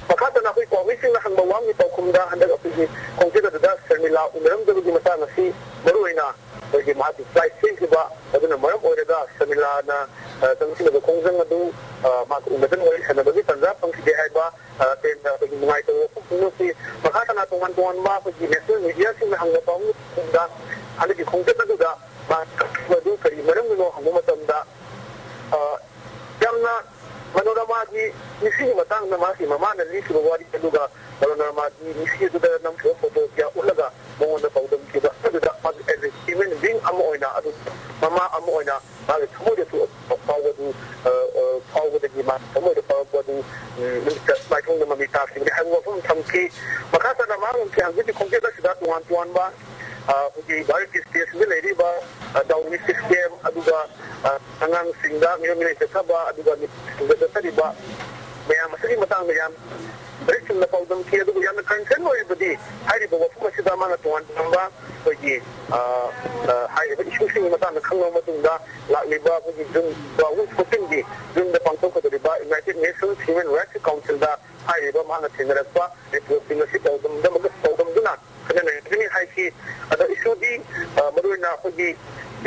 ꯃꯈꯥ ꯇꯥꯅ ꯑꯩꯈꯣꯏ ꯄꯥꯎꯃꯤꯁꯤꯡꯅ ꯍꯪꯕ ꯋꯥꯍꯪꯒꯤ ꯄꯥꯎꯈꯨꯝꯗ ꯍꯟꯗꯛ ꯑꯩꯈꯣꯏꯒꯤ ꯈꯣꯡꯆꯠ ꯑꯗꯨꯗ ꯁꯔꯃꯤꯂꯥ ꯎꯅꯔꯝꯗꯕꯒꯤ ꯃꯇꯥꯡ ꯑꯁꯤ ꯃꯔꯨꯑꯣꯏꯅ ꯑꯩꯈꯣꯏꯒꯤ ꯃꯍꯥꯛꯀꯤ flight ꯊꯦꯡꯈꯤꯕ ꯑꯗꯨꯅ ꯃꯔꯝ ꯑꯣꯏꯔꯒ ꯁꯔꯃꯤꯂꯥꯅ, ꯑ, ꯆꯪꯁꯤꯜꯂꯕ ꯈꯣꯡꯖꯪ ꯑꯗꯨ, ꯑ, ꯃꯍꯥꯛꯀ ꯎꯅꯗꯅ ꯋꯥꯔꯤ ꯁꯥꯟꯅꯕꯒꯤ ꯇꯥꯟꯖꯥ ꯐꯪꯈꯤꯗꯦ ꯍꯥꯏꯕ, ꯑ, ꯇꯦꯟꯅ ꯑꯩꯈꯣꯏꯒꯤ ꯅꯨꯡꯉꯥꯏꯇꯕ ꯋꯥꯐꯝꯁꯤꯡ ꯑꯁꯤ ꯃꯈꯥ ꯇꯥꯅ ꯇꯣꯉꯥꯟ ꯇꯣꯉꯥꯟꯕ ꯑꯩꯈꯣꯏꯒꯤ national mediaꯁꯤꯡꯅ ꯍꯪꯕ ꯄꯥꯎꯈꯨꯝꯗ ꯍꯟꯗꯛꯀꯤ ꯈꯣꯡꯆꯠ ꯑꯗꯨꯗ ꯃꯍꯥꯛ ꯀꯛꯈꯤꯕ ꯑꯗꯨ ꯀꯔꯤ ꯃꯔꯝꯒꯤꯅꯣ ꯍꯪꯕ ꯃꯇꯝꯗ, ꯑ, ꯌꯥꯝꯅ ꯃꯅꯣꯔꯃꯥꯒꯤ ꯃꯤꯁꯤꯒꯤ ꯃꯇꯥꯡꯗ ꯃꯍꯥꯛꯀꯤ ꯃꯃꯥꯅ ꯂꯤꯈꯤꯕ ꯋꯥꯔꯤ ꯑꯗꯨꯒ ꯃꯅꯣꯔꯃꯥꯒꯤ ꯃꯤꯁꯤ ꯑꯗꯨꯗ ꯅꯝꯈꯤꯕ ꯐꯣꯇꯣ ꯀꯌꯥ ꯎꯠꯂꯒ ꯃꯉꯣꯟꯗ ꯄꯥꯎꯗꯝꯈꯤꯕ ꯑꯗꯨꯗ ꯃꯥꯒꯤ as a human being ꯑꯃ ꯑꯣꯏꯅ, ꯑꯗꯨ ꯃꯃꯥ ꯑꯃ ꯑꯣꯏꯅ ꯃꯥꯒꯤ ꯊꯃꯣꯏꯗꯁꯨ ꯐꯥꯎꯕꯗꯨ, ꯑ, ꯑ, ꯐꯥꯎꯕꯗꯒꯤ ꯃꯥꯒꯤ ꯊꯃꯣꯏꯗ ꯐꯥꯎꯔꯛꯄ ꯑꯗꯨ, ꯎꯝ, ꯃꯤꯠꯇ ꯃꯥꯏꯊꯣꯡꯗ ꯃꯃꯤ ꯇꯥꯈꯤꯕꯅꯤ ꯍꯥꯏꯕ ꯋꯥꯐꯝ ꯊꯝꯈꯤ꯫ ꯃꯈꯥ ꯇꯥꯅ ꯃꯍꯥꯛꯅ ꯍꯧꯖꯤꯛꯀꯤ ꯈꯣꯡꯆꯠ ꯑꯁꯤꯗ ꯇꯣꯉꯥꯟ ꯇꯣꯉꯥꯟꯕ ꯑ, ꯑꯩꯈꯣꯏꯒꯤ ꯚꯥꯔꯠꯀꯤ ꯁ꯭ꯇꯦꯠꯁꯤꯗ ꯂꯩꯔꯤꯕ, ꯑ, ꯗꯥꯎꯟ ꯁꯤꯁꯇꯦꯝ, ꯑꯗꯨꯒ, ꯑ, ꯑꯉꯥꯡꯁꯤꯡꯗ ꯃꯤꯑꯣꯠ ꯃꯤꯅꯩ ꯆꯠꯊꯕ, ꯑꯗꯨꯒ ꯅꯨꯄꯤꯁꯤꯡꯗ ꯆꯠꯊꯔꯤꯕ ꯃꯌꯥꯝ ꯑꯁꯤꯒꯤ ꯃꯇꯥꯡꯗ ꯌꯥꯝ ꯃꯔꯤꯛ ꯆꯨꯝꯅ ꯄꯥꯎꯗꯝꯈꯤ꯫ ꯑꯗꯨꯕꯨ ꯌꯥꯝꯅ ꯀꯟꯁꯔꯟ ꯑꯣꯏꯔꯤꯕꯗꯤ ꯍꯥꯏꯔꯤꯕ ꯋꯥꯐꯝ ꯑꯁꯤꯗ ꯃꯥꯅ ꯇꯣꯉꯥꯟ ꯇꯣꯉꯥꯟꯕ ꯑꯩꯈꯣꯏꯒꯤ, ꯑ, ꯑ, ꯍꯥꯏꯔꯤꯕ ꯏꯁꯨꯁꯤꯡꯒꯤ ꯃꯇꯥꯡꯗ ꯈꯪꯂꯕ ꯃꯇꯨꯡꯗ ꯂꯥꯛꯂꯤꯕ ꯑꯩꯈꯣꯏꯒꯤ ꯖꯨꯟ ꯇꯨ ꯊꯥꯎꯖꯟ ꯐꯣꯔꯇꯤꯟꯒꯤ ꯖꯨꯟꯗ ꯄꯥꯡꯊꯣꯛꯀꯗꯧꯔꯤꯕ ꯌꯨꯅꯥꯏꯇꯦꯗ ꯅꯦꯁꯟꯁ ꯍ꯭ꯌꯨꯃꯦꯟ ꯔꯥꯏꯠꯁ ꯀꯥꯎꯟꯁꯤꯜꯗ ꯍꯥꯏꯔꯤꯕ ꯃꯍꯥꯛꯅ ꯊꯦꯡꯅꯔꯛꯄ ꯔꯤꯄꯣꯔꯠꯁꯤꯡ ꯑꯁꯤ ꯄꯥꯎꯗꯝꯗ-, ꯄꯥꯎꯗꯝꯗꯨꯅ ꯈꯟꯅ ꯅꯩꯅꯒꯅꯤ ꯍꯥꯏꯈꯤ꯫ ꯑꯗꯣ ꯏꯁꯨꯗꯤ, ꯑ, ꯃꯔꯨꯑꯣꯏꯅ ꯑꯩꯈꯣꯏꯒꯤ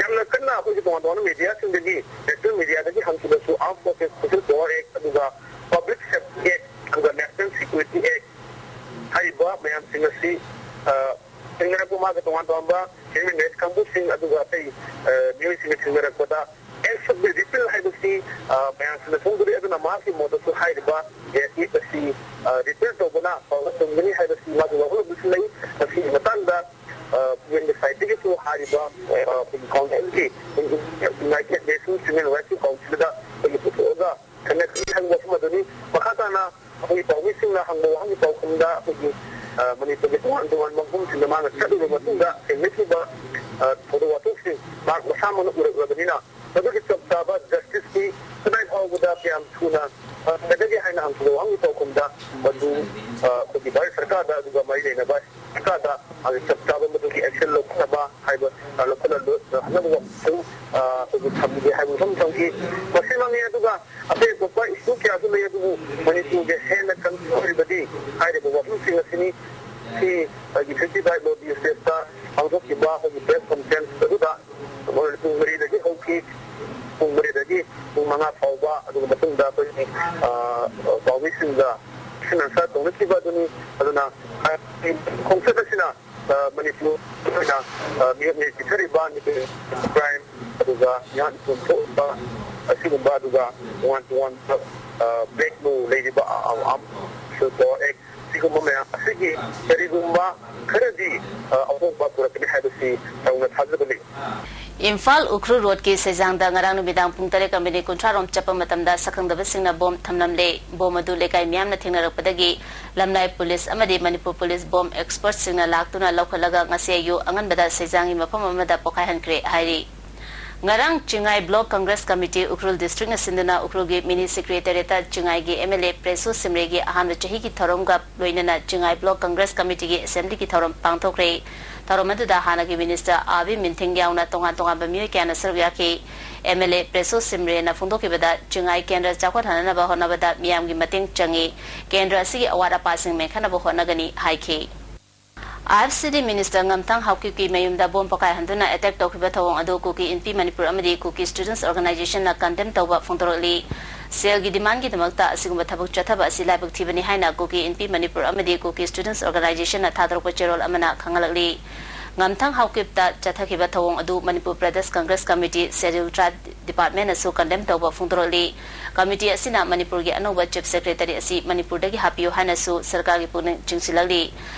ꯌꯥꯝꯅ ꯀꯟꯅ ꯑꯩꯈꯣꯏꯒꯤ ꯇꯣꯉꯥꯟ ꯇꯣꯉꯥꯟꯕ ꯃꯦꯗꯤꯌꯥꯁꯤꯡꯗꯒꯤ, national ꯃꯦꯗꯤꯌꯥꯗꯒꯤ ꯍꯪꯈꯤꯕꯁꯨ Armed Forces Special Power Act ꯑꯗꯨꯒ Public Safety Act ꯑꯗꯨꯒ National Security Act ꯍꯥꯏꯔꯤꯕ ꯃꯌꯥꯝꯁꯤꯡ ꯑꯁꯤ, ꯑ, ꯊꯦꯡꯅꯔꯛꯄ ꯃꯥꯒ ꯇꯣꯉꯥꯟ ꯇꯣꯉꯥꯟꯕ ꯍ꯭ꯌꯨꯃꯦꯟ ꯔꯥꯏꯠꯁ ꯀꯥꯡꯕꯨꯁꯤꯡ ꯑꯗꯨꯒ ꯑꯇꯩ, ꯑ, ꯃꯤꯑꯣꯏꯁꯤꯡꯒ ꯊꯦꯡꯅꯔꯛꯄꯗ, ꯑꯦꯛꯁ ꯔꯤꯄꯤꯜ ꯍꯥꯏꯕꯁꯤ, ꯑ, ꯃꯌꯥꯝꯁꯤꯅ ꯈꯪꯗꯣꯔꯤ꯫ ꯑꯗꯨꯅ ꯃꯍꯥꯛꯀꯤ ꯃꯣꯠꯇꯁꯨ ꯍꯥꯏꯔꯤꯕ ꯑꯦꯛ ꯑꯁꯤ, ꯑ, ꯔꯤꯄꯤꯜ ꯇꯧꯕꯅ ꯐꯕ ꯆꯨꯝꯒꯅꯤ ꯍꯥꯏꯕꯁꯤ ꯃꯥꯒꯤ ꯋꯥꯈꯜꯂꯣꯟꯗꯁꯨ ꯂꯩ꯫ ꯃꯁꯤꯒꯤ ꯃꯇꯥꯡꯗ, ꯑ, ꯌꯨ ꯑꯦꯟꯒꯤ ꯁꯥꯏꯠꯇꯒꯤꯁꯨ ꯍꯥꯏꯔꯤꯕ, ꯑ, ꯑꯩꯈꯣꯏꯒꯤ ꯀꯥꯎꯟꯁꯤꯜꯒꯤ, ꯌꯨꯅꯥꯏꯇꯦꯗ ꯅꯦꯁꯟꯁ ꯍ꯭ꯌꯨꯃꯦꯟ ꯔꯥꯏꯠꯁꯀꯤ ꯀꯥꯎꯟꯁꯤꯜꯗ ꯑꯩꯈꯣꯏꯒꯤ ꯄꯨꯊꯣꯛꯑꯒ ꯈꯟꯅꯒꯅꯤ ꯍꯥꯏꯕ ꯋꯥꯐꯝ ꯑꯗꯨꯅꯤ꯫ ꯃꯈꯥ ꯇꯥꯅ ꯑꯩꯈꯣꯏꯒꯤ ꯄꯥꯎꯃꯤꯁꯤꯡꯅ ꯍꯪꯕ ꯋꯥꯍꯪꯒꯤ ꯄꯥꯎꯈꯨꯝꯗ ꯑꯩꯈꯣꯏꯒꯤ, ꯑ, ꯃꯅꯤꯄꯨꯔꯒꯤ ꯇꯣꯉꯥꯟ ꯇꯣꯉꯥꯟꯕ ꯃꯐꯝꯁꯤꯡꯗ ꯃꯥꯅ ꯆꯠꯂꯨꯔꯕ ꯃꯇꯨꯡꯗ ꯊꯦꯡꯅꯈꯤꯕ, ꯑ, ꯊꯧꯗꯣꯛ ꯋꯥꯊꯣꯛꯁꯤꯡ ꯃꯍꯥꯛ ꯃꯁꯥꯃꯛꯅ ꯎꯔꯛꯂꯕꯅꯤꯅ, ꯃꯗꯨꯒꯤ ꯆꯞ ꯆꯥꯕ ꯖꯁꯇꯤꯁꯇꯤ ꯀꯗꯥꯏ ꯐꯥꯎꯕꯗ ꯀꯌꯥꯝ ꯊꯨꯅ ꯐꯪꯒꯗꯒꯦ ꯍꯥꯏꯅ ꯍꯪꯈꯤꯕ ꯋꯥꯍꯪꯒꯤ ꯄꯥꯎꯈꯨꯝꯗ ꯃꯗꯨ, ꯑ, ꯑꯩꯈꯣꯏꯒꯤ ꯚꯥꯔꯠ ꯁꯔꯀꯥꯔꯗ ꯑꯗꯨꯒ ꯃꯔꯤ ꯂꯩꯅꯕ ꯁꯔꯀꯥꯔꯗ ꯃꯥꯒꯤ ꯆꯞ ꯆꯥꯕ ꯃꯗꯨꯒꯤ ꯑꯦꯛꯁꯟ ꯂꯧꯈꯠꯅꯕ ꯍꯥꯏꯕ, ꯑ, ꯂꯧꯈꯠꯅꯕ ꯋꯥꯐꯝ, ꯑ, ꯑꯩꯈꯣꯏꯒꯤ ꯊꯝꯒꯦ ꯍꯥꯏꯕ ꯋꯥꯐꯝ ꯊꯝꯈꯤ꯫ ꯃꯁꯤꯃꯛꯅꯤ꯫ ꯑꯗꯨꯒ ꯑꯇꯩ ꯑꯇꯣꯞꯄ ꯏꯁꯨ ꯀꯌꯥꯁꯨ ꯂꯩ, ꯑꯗꯨꯕꯨ ꯃꯅꯤꯄꯨꯔꯒꯤ ꯍꯦꯟꯅ ꯀꯟꯁꯔꯟ ꯑꯣꯏꯔꯤꯕꯗꯤ ꯍꯥꯏꯔꯤꯕ ꯋꯥꯐꯝꯁꯤꯡ ꯑꯁꯤꯅꯤ꯫ ꯁꯤ ꯑꯩꯒꯤ ꯐꯤꯐꯇꯤ ꯐꯥꯏꯚ ꯂꯣꯗꯤ ꯁ꯭ꯇꯦꯠꯇ ꯄꯥꯡꯊꯣꯛꯈꯤꯕ ꯑꯩꯈꯣꯏꯒꯤ ꯄ꯭ꯔꯦꯁ ꯀꯣꯟꯐ꯭ꯔꯦꯟꯁ ꯑꯗꯨꯗ ꯄꯨꯡ ꯃꯔꯤꯗꯒꯤ ꯍꯧꯈꯤ꯫ ꯄꯨꯡ ꯃꯔꯤꯗꯒꯤ ꯄꯨꯡ ꯃꯉꯥ ꯐꯥꯎꯕ, ꯑꯗꯨꯒ ꯃꯇꯨꯡꯗ ꯑꯩꯈꯣꯏꯒꯤ, ꯑ, ꯄꯥꯎꯃꯤꯁꯤꯡꯒ question answer ꯇꯧꯅꯈꯤꯕ ꯑꯗꯨꯅꯤ꯫ ꯑꯗꯨꯅ ꯈꯣꯡꯆꯠ ꯑꯁꯤꯅ, ꯑ, ꯃꯅꯤꯄꯨꯔ ꯑꯣꯏꯅ, ꯑ, ꯃꯤꯑꯣꯠ ꯃꯤꯅꯩ ꯆꯤꯊꯔꯤꯕ ꯅꯨꯄꯤ ꯀ꯭ꯔꯥꯏꯝ, ꯑꯗꯨꯒ ꯃꯤꯍꯥꯠ ꯃꯤꯄꯨꯟ ꯊꯣꯛꯂꯤꯕ ꯑꯁꯤꯒꯨꯝꯕ, ꯑꯗꯨꯒ ꯇꯣꯉꯥꯟ ꯇꯣꯉꯥꯟꯕ, ꯑ, ꯕ꯭ꯂꯦꯛ ꯂꯣ ꯂꯩꯔꯤꯕ, ꯑ, ꯑ, ꯑꯥꯔꯝ ꯄꯥꯋꯔ ꯑꯦꯛ, ꯁꯤꯒꯨꯝꯕ ꯃꯌꯥꯝ ꯑꯁꯤꯒꯤ ꯀꯔꯤꯒꯨꯝꯕ ꯈꯔꯗꯤ, ꯑ, ꯑꯍꯣꯡꯕ ꯄꯨꯔꯛꯀꯅꯤ ꯍꯥꯏꯕꯁꯤ ꯆꯥꯎꯅ ꯊꯥꯖꯕ ꯂꯩ꯫ ꯏꯝꯐꯥꯜ ꯎꯈ꯭ꯔꯨꯜ ꯔꯣꯗꯀꯤ ꯁꯩꯖꯥꯡꯗ ꯉꯔꯥꯡ ꯅꯨꯃꯤꯗꯥꯡ ꯄꯨꯡ ꯇꯔꯦꯠꯀ ꯃꯤꯅꯤꯠ ꯀꯨꯟꯊ꯭ꯔꯥ ꯔꯣꯝ ꯆꯠꯄ ꯃꯇꯝꯗ ꯁꯛꯈꯪꯗꯕꯁꯤꯡꯅ ꯕꯣꯝ ꯊꯝꯂꯝꯂꯦ꯫ ꯕꯣꯝ ꯑꯗꯨ ꯂꯩꯀꯥꯏ ꯃꯤꯌꯥꯝꯅ ꯊꯦꯡꯅꯔꯛꯄꯗꯒꯤ ꯂꯝꯂꯥꯏ ꯄꯨꯂꯤꯁ ꯑꯃꯗꯤ ꯃꯅꯤꯄꯨꯔ ꯄꯨꯂꯤꯁ ꯕꯣꯝ ꯑꯦꯛꯁꯄꯔꯠꯁꯤꯡꯅ ꯂꯥꯛꯇꯨꯅ ꯂꯧꯈꯠꯂꯒ ꯉꯁꯤ ꯑꯌꯨꯛ ꯑꯉꯟꯕꯗ ꯁꯩꯖꯥꯡꯒꯤ ꯃꯐꯝ ꯑꯃꯗ ꯄꯣꯈꯥꯏꯍꯟꯈ꯭ꯔꯦ ꯍꯥꯏꯔꯤ꯫ ꯉꯔꯥꯡ ꯆꯤꯡꯉꯥꯏ ꯕ꯭ꯂꯣꯛ ꯀꯪꯒ꯭ꯔꯦꯁ ꯀꯃꯤꯇꯤ ꯎꯈ꯭ꯔꯨꯜ ꯗꯤꯁꯇ꯭ꯔꯤꯛꯅ ꯁꯤꯟꯗꯨꯅ ꯎꯈ꯭ꯔꯨꯜꯒꯤ ꯃꯤꯅꯤ ꯁꯦꯀ꯭ꯔꯦꯇꯔꯤꯌꯦꯠꯇ ꯆꯤꯡꯉꯥꯏꯒꯤ ꯑꯦꯝ ꯑꯦꯜ ꯑꯦ ꯄ꯭ꯔꯦꯁꯣ ꯁꯤꯝꯔꯦꯒꯤ ꯑꯍꯥꯟꯕ ꯆꯍꯤꯒꯤ ꯊꯧꯔꯝꯒ ꯂꯣꯏꯅꯅ ꯆꯤꯡꯉꯥꯏ ꯕ꯭ꯂꯣꯛ ꯀꯪꯒ꯭ꯔꯦꯁ ꯀꯃꯤꯇꯤꯒꯤ ꯑꯦꯁꯦꯝꯕ꯭ꯂꯤꯒꯤ ꯊꯧꯔꯝ ꯄꯥꯡꯊꯣꯛꯈ꯭ꯔꯦ꯫ ꯊꯧꯔꯝ ꯑꯗꯨꯗ ꯍꯥꯟꯅꯒꯤ ꯃꯤꯅꯤꯁꯇꯔ ꯑꯥꯕꯤ ꯃꯤꯟꯊꯤꯡ ꯌꯥꯎꯅ ꯇꯣꯉꯥꯟ ꯇꯣꯉꯥꯟꯕ ꯃꯤꯑꯣꯏ ꯀꯌꯥꯅ ꯁꯔꯨꯛ ꯌꯥꯈꯤ꯫ ꯑꯦꯝ ꯑꯦꯜ ꯑꯦ ꯄ꯭ꯔꯦꯁꯣ ꯁꯤꯝꯔꯦꯅ ꯐꯣꯡꯗꯣꯛꯈꯤꯕꯗ, ꯆꯤꯡꯉꯥꯏ ꯀꯦꯟꯗ꯭ꯔ ꯆꯥꯎꯈꯠꯍꯟꯅꯕ ꯍꯣꯠꯅꯕꯗ ꯃꯤꯌꯥꯝꯒꯤ ꯃꯇꯦꯡ ꯆꯪꯏ꯫ ꯀꯦꯟꯗ꯭ꯔ ꯑꯁꯤꯒꯤ ꯑꯋꯥꯠ ꯑꯄꯥꯁꯤꯡ ꯃꯦꯟꯈꯠꯅꯕ ꯍꯣꯠꯅꯒꯅꯤ ꯍꯥꯏꯈꯤ꯫ ꯑꯥꯏ ꯑꯦꯐ ꯁꯤ ꯗꯤ ꯃꯤꯅꯤꯁꯇꯔ ꯉꯝꯊꯪ ꯍꯥꯎꯀꯤꯞꯀꯤ ꯃꯌꯨꯝꯗ ꯕꯣꯝ ꯄꯣꯈꯥꯏꯍꯟꯗꯨꯅ ꯑꯦꯇꯦꯛ ꯇꯧꯈꯤꯕ ꯊꯧꯑꯣꯡ ꯑꯗꯨ ꯀꯨꯀꯤ ꯏꯟꯄꯤ ꯃꯅꯤꯄꯨꯔ ꯑꯃꯗꯤ ꯀꯨꯀꯤ ꯁ꯭ꯇꯨꯗꯦꯟꯠꯁ ꯑꯣꯔꯒꯅꯥꯏꯖꯦꯁꯟꯅ ꯀꯟꯗꯦꯝ ꯇꯧꯕ ꯐꯣꯡꯗꯣꯔꯛꯂꯤ꯫ ꯁꯦꯜꯒꯤ ꯗꯤꯃꯥꯟꯒꯤꯗꯃꯛꯇ ꯑꯁꯤꯒꯨꯝꯕ ꯊꯕꯛ ꯆꯠꯊꯕ ꯑꯁꯤ ꯂꯥꯏꯕꯛ ꯊꯤꯕꯅꯤ ꯍꯥꯏꯅ ꯀꯨꯀꯤ ꯏꯟꯄꯤ ꯃꯅꯤꯄꯨꯔ ꯑꯃꯗꯤ ꯀꯨꯀꯤ ꯁ꯭ꯇꯨꯗꯦꯟꯠꯁ ꯑꯣꯔꯒꯅꯥꯏꯖꯦꯁꯟꯅ ꯊꯥꯗꯣꯔꯛꯄ ꯆꯦꯔꯣꯜ ꯑꯃꯅ ꯈꯪꯍꯜꯂꯛꯂꯤ꯫ ꯉꯝꯊꯪ ꯍꯥꯎꯀꯤꯞꯇ ꯆꯠꯊꯈꯤꯕ ꯊꯧꯑꯣꯡ ꯑꯗꯨ ꯃꯅꯤꯄꯨꯔ ꯄ꯭ꯔꯗꯦꯁ ꯀꯪꯒ꯭ꯔꯦꯁ ꯀꯃꯤꯇꯤ, ꯁꯦꯗ꯭ꯌꯨꯜ ꯇ꯭ꯔꯥꯏꯕ ꯗꯤꯄꯥꯔꯠꯃꯦꯟꯅꯁꯨ ꯀꯟꯗꯦꯝ ꯇꯧꯕ ꯐꯣꯡꯗꯣꯔꯛꯂꯤ꯫ ꯀꯃꯤꯇꯤ ꯑꯁꯤꯅ ꯃꯅꯤꯄꯨꯔꯒꯤ ꯑꯅꯧꯕ ꯆꯤꯐ ꯁꯦꯀ꯭ꯔꯦꯇꯔꯤ ꯑꯁꯤ ꯃꯅꯤꯄꯨꯔꯗꯒꯤ ꯍꯥꯞꯄꯤꯌꯨ ꯍꯥꯏꯅꯁꯨ ꯁꯔꯀꯥꯔꯒꯤ ꯄꯨꯛꯅꯤꯡ ꯆꯤꯡꯁꯤꯜꯂꯛꯂꯤ꯫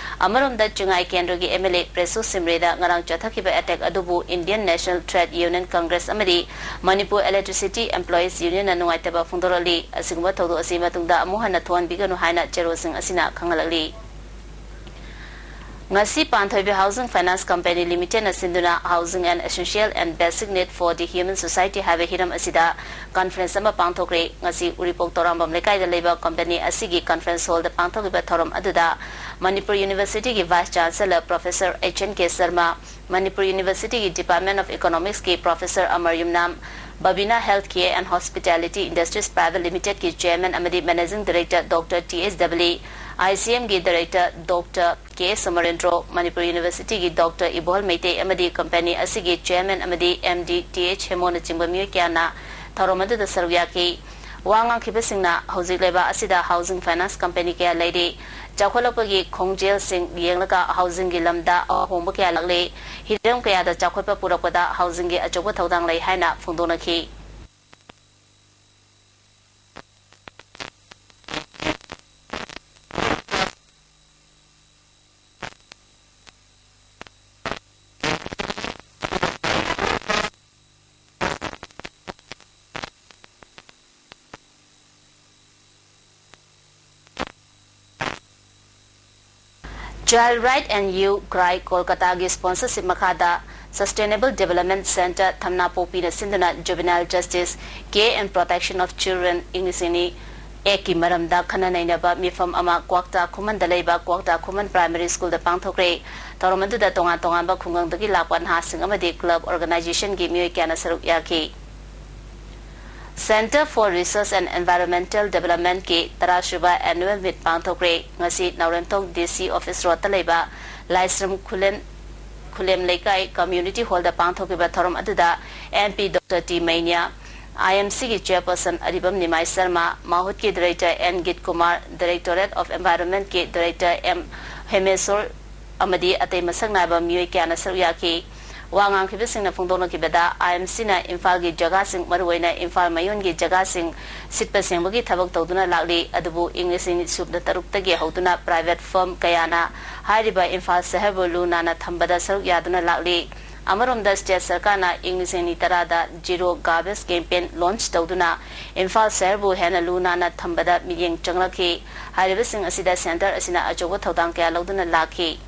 ꯑꯃꯔꯣꯝꯗ, ꯆꯤꯡꯉꯥꯏ ꯀꯦꯟꯗ꯭ꯔꯒꯤ ꯑꯦꯝ ꯑꯦꯜ ꯑꯦ ꯄ꯭ꯔꯦꯁꯣ ꯁꯤꯝꯔꯦꯗ ꯉꯔꯥꯡ ꯆꯠꯊꯈꯤꯕ ꯑꯦꯇꯦꯛ ꯑꯗꯨꯕꯨ Indian national trade Union Congress ꯑꯃꯗꯤ ꯃꯅꯤꯄꯨꯔ ꯏꯂꯦꯛꯇ꯭ꯔꯤꯁꯤꯇꯤ ꯑꯦꯝꯄ꯭ꯂꯣꯌꯤꯁ ꯌꯨꯅꯤꯌꯟꯅ ꯅꯨꯡꯉꯥꯏꯇꯕ ꯐꯣꯡꯗꯣꯔꯛꯂꯤ꯫ ꯑꯁꯤꯒꯨꯝꯕ ꯊꯧꯗꯣꯛ ꯑꯁꯤ ꯃꯇꯨꯡꯗ ꯑꯃꯨꯛ ꯍꯟꯅ ꯊꯣꯛꯍꯟꯕꯤꯒꯅꯨ ꯍꯥꯏꯅ ꯆꯦꯔꯣꯜꯁꯤꯡ ꯑꯁꯤꯅ ꯈꯪꯍꯜꯂꯛꯂꯤ꯫ ꯉꯁꯤ ꯄꯥꯟꯊꯣꯏꯕꯤ ꯍꯥꯎꯁꯤꯡ ꯐꯥꯏꯅꯥꯟꯁ ꯀꯝꯄꯦꯅꯤ ꯂꯤꯃꯤꯇꯦꯗꯅ ꯁꯤꯟꯗꯨꯅ Housing and Essential and Basic Need for the Human Society ꯍꯥꯏꯕ ꯍꯤꯔꯝ ꯑꯁꯤꯗ ꯀꯟꯐꯔꯦꯟꯁ ꯑꯃ ꯄꯥꯡꯊꯣꯛꯈ꯭ꯔꯦ꯫ ꯉꯁꯤ ꯎꯔꯤꯄꯣꯛ ꯇꯧꯔꯥꯝꯕꯝ ꯂꯩꯀꯥꯏꯗ ꯂꯩꯕ ꯀꯝꯄꯦꯅꯤ ꯑꯁꯤꯒꯤ ꯀꯟꯐꯔꯦꯟꯁ ꯍꯣꯜꯗ ꯄꯥꯡꯊꯣꯛꯈꯤꯕ ꯊꯧꯔꯝ ꯑꯗꯨꯗ ꯃꯅꯤꯄꯨꯔ ꯌꯨꯅꯤꯚꯔꯁꯤꯇꯤꯒꯤ vice chancellor professor H N K Sharma, Manipur ꯌꯨꯅꯤꯚꯔꯁꯤꯇꯤꯒꯤ ꯗꯤꯄꯥꯔꯠꯃꯦꯟ ꯑꯣꯐ ꯏꯀꯣꯅꯣꯃꯤꯛꯁꯀꯤ professor Amar Yumnam, Babina health care and hospitality industries private ꯂꯤꯃꯤꯇꯦꯗꯀꯤ ꯆꯦꯌꯔꯃꯦꯟ ꯑꯃꯗꯤ managing director doctor T H ꯗꯕꯂꯤ, ꯑꯥꯏ ꯁꯤ ꯑꯦꯝꯒꯤ director doctor K Samarendro, Manipur ꯌꯨꯅꯤꯚꯔꯁꯤꯇꯤꯒꯤ ꯗꯣꯛꯇꯔ ꯏꯕꯣꯍꯜ ꯃꯩꯇꯩ ꯑꯃꯗꯤ ꯀꯝꯄꯦꯅꯤ ꯑꯁꯤꯒꯤ ꯆꯦꯌꯔꯃꯦꯟ ꯑꯃꯗꯤ ꯑꯦꯝ ꯗꯤ ꯇꯤ ꯑꯩꯆ ꯍꯦꯃꯣꯅꯆꯤꯡꯕ ꯃꯤꯑꯣꯏ ꯀꯌꯥꯅ ꯊꯧꯔꯝ ꯑꯗꯨꯗ ꯁꯔꯨꯛ ꯌꯥꯈꯤ꯫ ꯋꯥ ꯉꯥꯡꯈꯤꯕꯁꯤꯡꯅ ꯍꯧꯖꯤꯛ ꯂꯩꯕꯥꯛ ꯑꯁꯤꯗ ꯍꯥꯎꯁꯤꯡ ꯐꯥꯏꯅꯥꯟꯁ ꯀꯝꯄꯦꯅꯤ ꯀꯌꯥ ꯂꯩꯔꯤ, ꯆꯥꯎꯈꯠꯂꯛꯄꯒꯤ ꯈꯣꯡꯖꯦꯜꯁꯤꯡ ꯌꯦꯡꯂꯒ ꯍꯥꯎꯁꯤꯡꯒꯤ ꯂꯝꯗ ꯑꯍꯣꯡꯕ ꯀꯌꯥ ꯂꯥꯛꯂꯦ, ꯍꯤꯔꯝ ꯀꯌꯥꯗ ꯆꯥꯎꯈꯠꯄ ꯄꯨꯔꯛꯄꯗ ꯍꯥꯎꯁꯤꯡꯒꯤ ꯑꯆꯧꯕ ꯊꯧꯗꯥꯡ ꯂꯩ ꯍꯥꯏꯅ ꯐꯣꯡꯗꯣꯛꯅꯈꯤ꯫ Child Right and You Cry ꯀꯣꯜꯀꯇꯥꯒꯤ sponsorship ꯃꯈꯥꯗ Sustainable Development Centre ꯊꯝꯅꯥꯄꯣꯛꯄꯤꯅ ꯁꯤꯟꯗꯨꯅ Juvenile Justice, Care and Protection of Children ꯏꯪ ꯂꯤꯁꯤꯡ ꯑꯅꯤ ꯑꯦꯛꯀꯤ ꯃꯔꯝꯗ ꯈꯟꯅ ꯅꯩꯅꯕ ꯃꯤꯐꯝ ꯑꯃ ꯀ꯭ꯋꯥꯛꯇꯥ ꯈꯨꯃꯟꯗ ꯂꯩꯕ ꯀ꯭ꯋꯥꯛꯇꯥ ꯈꯨꯃꯟ ꯄ꯭ꯔꯥꯏꯃꯔꯤ ꯁ꯭ꯀꯨꯜꯗ ꯄꯥꯡꯊꯣꯛꯈ꯭ꯔꯦ꯫ ꯊꯧꯔꯝ ꯑꯗꯨꯗ ꯇꯣꯉꯥꯟ ꯇꯣꯉꯥꯟꯕ ꯈꯨꯡꯒꯪꯗꯒꯤ ꯂꯥꯛꯄ ꯅꯍꯥꯁꯤꯡ ꯑꯃꯗꯤ ꯀ꯭ꯂꯕ ꯑꯣꯔꯒꯅꯥꯏꯖꯦꯁꯟꯒꯤ ꯃꯤꯑꯣꯏ ꯀꯌꯥꯅ ꯁꯔꯨꯛ ꯌꯥꯈꯤ꯫ Centre for Research and Environmental Developmentꯀꯤ ꯇꯔꯥꯁꯨꯕ Annual Meet ꯄꯥꯡꯊꯣꯛꯈ꯭ꯔꯦ꯫ ꯉꯁꯤ ꯅꯥꯎꯔꯦꯝꯊꯣꯡ ꯗꯤ ꯁꯤ ꯑꯣꯐꯤꯁ ꯔꯣꯗꯇ ꯂꯩꯕ ꯂꯥꯏꯁ꯭ꯔꯝ ꯈꯨꯂꯦꯝ, ꯈꯨꯂꯦꯝ ꯂꯩꯀꯥꯏ ꯀꯝꯃ꯭ꯌꯨꯅꯤꯇꯤ ꯍꯣꯜꯗ ꯄꯥꯡꯊꯣꯛꯈꯤꯕ ꯊꯧꯔꯝ ꯑꯗꯨꯗ M P doctor T Meinya, I M ꯁꯤꯒꯤ ꯆꯦꯌꯔꯄꯔꯁꯟ ꯑꯔꯤꯕꯝ ꯅꯤꯃꯥꯏ ꯁꯔꯃ, ꯃꯥꯍꯨꯠꯀꯤ director N Geet Kumar, Directorate of Environmentꯀꯤ ꯗꯥꯏꯔꯦꯛꯇꯔ ꯑꯦꯝ ꯍꯦꯃꯦꯁꯣꯔ ꯑꯃꯗꯤ ꯑꯇꯩ ꯃꯁꯛ ꯅꯥꯏꯕ ꯃꯤꯑꯣꯏ ꯀꯌꯥꯅ ꯁꯔꯨꯛ ꯌꯥꯈꯤ꯫ ꯋꯥ ꯉꯥꯡꯈꯤꯕꯁꯤꯡꯅ ꯐꯣꯡꯗꯣꯛꯅꯈꯤꯕꯗ, ꯑꯥꯏ ꯑꯦꯝ ꯁꯤꯅ ꯏꯝꯐꯥꯜꯒꯤ ꯖꯒꯥꯁꯤꯡ, ꯃꯔꯨꯑꯣꯏꯅ ꯏꯝꯐꯥꯜ ꯃꯌꯣꯟꯒꯤ ꯖꯒꯥꯁꯤꯡ ꯁꯤꯠꯄ ꯁꯦꯡꯕꯒꯤ ꯊꯕꯛ ꯇꯧꯗꯨꯅ ꯂꯥꯛꯂꯤ, ꯑꯗꯨꯕꯨ ꯏꯪ ꯂꯤꯁꯤꯡ ꯁꯨꯞꯅ ꯇꯔꯨꯛꯇꯒꯤ ꯍꯧꯗꯨꯅ ꯄ꯭ꯔꯥꯏꯚꯦꯠ ꯐꯔꯝ ꯀꯌꯥꯅ ꯍꯥꯏꯔꯤꯕ ꯏꯝꯐꯥꯜ ꯁꯍꯔꯕꯨ ꯂꯨ ꯅꯥꯟꯅ ꯊꯝꯕꯗ ꯁꯔꯨꯛ ꯌꯥꯗꯨꯅ ꯂꯥꯛꯂꯤ꯫ ꯑꯃꯔꯣꯝꯗ, ꯁ꯭ꯇꯦꯠ ꯁꯔꯀꯥꯔꯅ ꯏꯪ ꯂꯤꯁꯤꯡ ꯑꯅꯤ ꯇꯔꯥꯗ Zero Garbage Campaign launch ꯇꯧꯗꯨꯅ ꯏꯝꯐꯥꯜ ꯁꯍꯔꯕꯨ ꯍꯦꯟꯅ ꯂꯨ ꯅꯥꯟꯅ ꯊꯝꯕꯗ ꯃꯤꯠꯌꯦꯡ ꯆꯪꯂꯛꯈꯤ꯫ ꯍꯥꯏꯔꯤꯕꯁꯤꯡ ꯑꯁꯤꯗ ꯁꯦꯟꯇꯔ ꯑꯁꯤꯅ ꯑꯆꯧꯕ ꯊꯧꯗꯥꯡ ꯀꯌꯥ ꯂꯧꯗꯨꯅ ꯂꯥꯛꯈꯤ꯫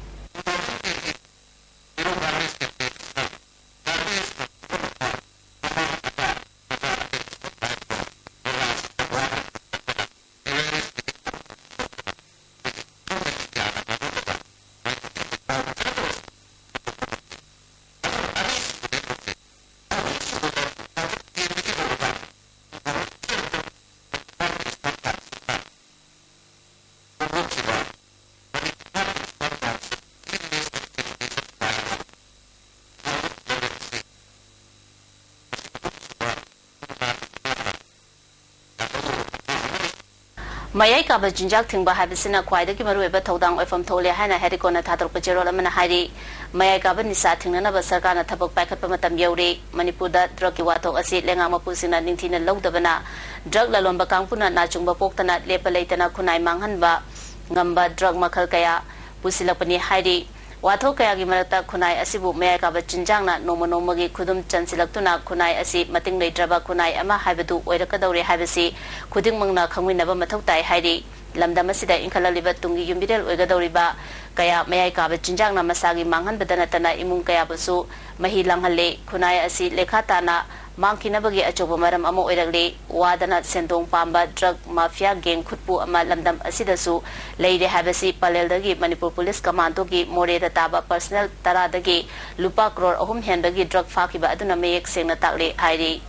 ꯃꯌꯥꯏ ꯀꯥꯕ ꯆꯤꯟꯖꯥꯛ ꯊꯤꯡꯕ ꯍꯥꯏꯕꯁꯤꯅ ꯈ꯭ꯋꯥꯏꯗꯒꯤ ꯃꯔꯨꯑꯣꯏꯕ ꯊꯧꯗꯥꯡ ꯑꯣꯏꯐꯝ ꯊꯣꯛꯂꯦ ꯍꯥꯏꯅ ꯍꯦꯔꯤꯀꯣꯟꯅ ꯊꯥꯗꯣꯔꯛꯄ ꯆꯦꯔꯣꯜ ꯑꯃꯅ ꯍꯥꯏꯔꯤ꯫ ꯃꯌꯥꯏ ꯀꯥꯕ ꯅꯤꯁꯥ ꯊꯤꯡꯅꯅꯕ ꯁꯔꯀꯥꯔꯅ ꯊꯕꯛ ꯄꯥꯏꯈꯠꯄ ꯃꯇꯝ ꯌꯧꯔꯦ꯫ ꯃꯅꯤꯄꯨꯔꯗ ꯗ꯭ꯔꯒꯀꯤ ꯋꯥꯊꯣꯛ ꯑꯁꯤ ꯂꯩꯉꯥꯛ ꯃꯄꯨꯁꯤꯡꯅ ꯅꯤꯡꯊꯤꯅ ꯂꯧꯗꯕꯅ ꯗ꯭ꯔꯒ ꯂꯂꯣꯟꯕ ꯀꯥꯡꯕꯨꯅ ꯅꯥꯆꯨꯡꯕ ꯄꯣꯛꯇꯅ ꯂꯦꯞꯄ ꯂꯩꯇꯅ ꯈꯨꯟꯅꯥꯏ ꯃꯥꯡꯍꯟꯕ ꯉꯝꯕ ꯗ꯭ꯔꯒ ꯃꯈꯜ ꯀꯌꯥ ꯄꯨꯁꯤꯜꯂꯛꯄꯅꯤ ꯍꯥꯏꯔꯤ꯫ ꯋꯥꯊꯣꯛ ꯀꯌꯥꯒꯤ ꯃꯔꯛꯇ ꯈꯨꯟꯅꯥꯏ ꯑꯁꯤꯕꯨ ꯃꯌꯥꯏ ꯀꯥꯕ ꯆꯤꯟꯖꯥꯛꯅ ꯅꯣꯡꯃ ꯅꯣꯡꯃꯒꯤ ꯈꯨꯗꯨꯝ ꯆꯟꯁꯤꯜꯂꯛꯇꯨꯅ ꯈꯨꯟꯅꯥꯏ ꯑꯁꯤ ꯃꯇꯤꯡ ꯂꯩꯇ꯭ꯔꯕ ꯈꯨꯟꯅꯥꯏ ꯑꯃ ꯍꯥꯏꯕꯗꯨ ꯑꯣꯏꯔꯛꯀꯗꯧꯔꯦ ꯍꯥꯏꯕꯁꯤ ꯈꯨꯗꯤꯡꯃꯛꯅ ꯈꯪꯃꯤꯟꯅꯕ ꯃꯊꯧ ꯇꯥꯏ ꯍꯥꯏꯔꯤ꯫ ꯂꯝꯗꯝ ꯑꯁꯤꯗ ꯏꯟꯈꯠꯂꯛꯂꯤꯕ ꯇꯨꯡꯒꯤ ꯌꯨꯝꯕꯤꯔꯦꯜ ꯑꯣꯏꯒꯗꯧꯔꯤꯕ ꯀꯌꯥ ꯃꯌꯥꯏ ꯀꯥꯕ ꯆꯤꯟꯖꯥꯛꯅ ꯃꯁꯥꯒꯤ ꯃꯥꯡꯍꯟꯕꯗ ꯅꯠꯇꯅ ꯏꯃꯨꯡ ꯀꯌꯥꯕꯨꯁꯨ ꯃꯍꯤ ꯂꯥꯡꯍꯜꯂꯦ꯫ ꯈꯨꯟꯅꯥꯏ ꯑꯁꯤ ꯂꯦꯈꯥ ꯇꯥꯅ ꯃꯥꯡꯈꯤꯅꯕꯒꯤ ꯑꯆꯧꯕ ꯃꯔꯝ ꯑꯃ ꯑꯣꯏꯔꯛꯂꯤ꯫ ꯋꯥꯗꯅ ꯁꯦꯟꯗꯣꯡ ꯄꯥꯝꯕ ꯗ꯭ꯔꯒ ꯃꯥꯐꯤꯌꯥ ꯒꯦꯡ ꯈꯨꯠꯄꯨ ꯑꯃ ꯂꯝꯗꯝ ꯑꯁꯤꯗꯁꯨ ꯂꯩꯔꯦ ꯍꯥꯏꯕꯁꯤ ꯄꯂꯦꯜꯗꯒꯤ ꯃꯅꯤꯄꯨꯔ ꯄꯨꯂꯤꯁ ꯀꯃꯥꯟꯗꯣꯒꯤ ꯃꯣꯔꯦꯗ ꯇꯥꯕ ꯄꯔꯁꯅꯦꯜ ꯇꯔꯥꯗꯒꯤ ꯂꯨꯄꯥ ꯀ꯭ꯔꯣꯔ ꯑꯍꯨꯝ ꯍꯦꯟꯕꯒꯤ ꯗ꯭ꯔꯒ ꯐꯥꯈꯤꯕ ꯑꯗꯨꯅ ꯃꯌꯦꯛ ꯁꯦꯡꯅ ꯇꯥꯛꯂꯦ ꯍꯥꯏꯔꯤ꯫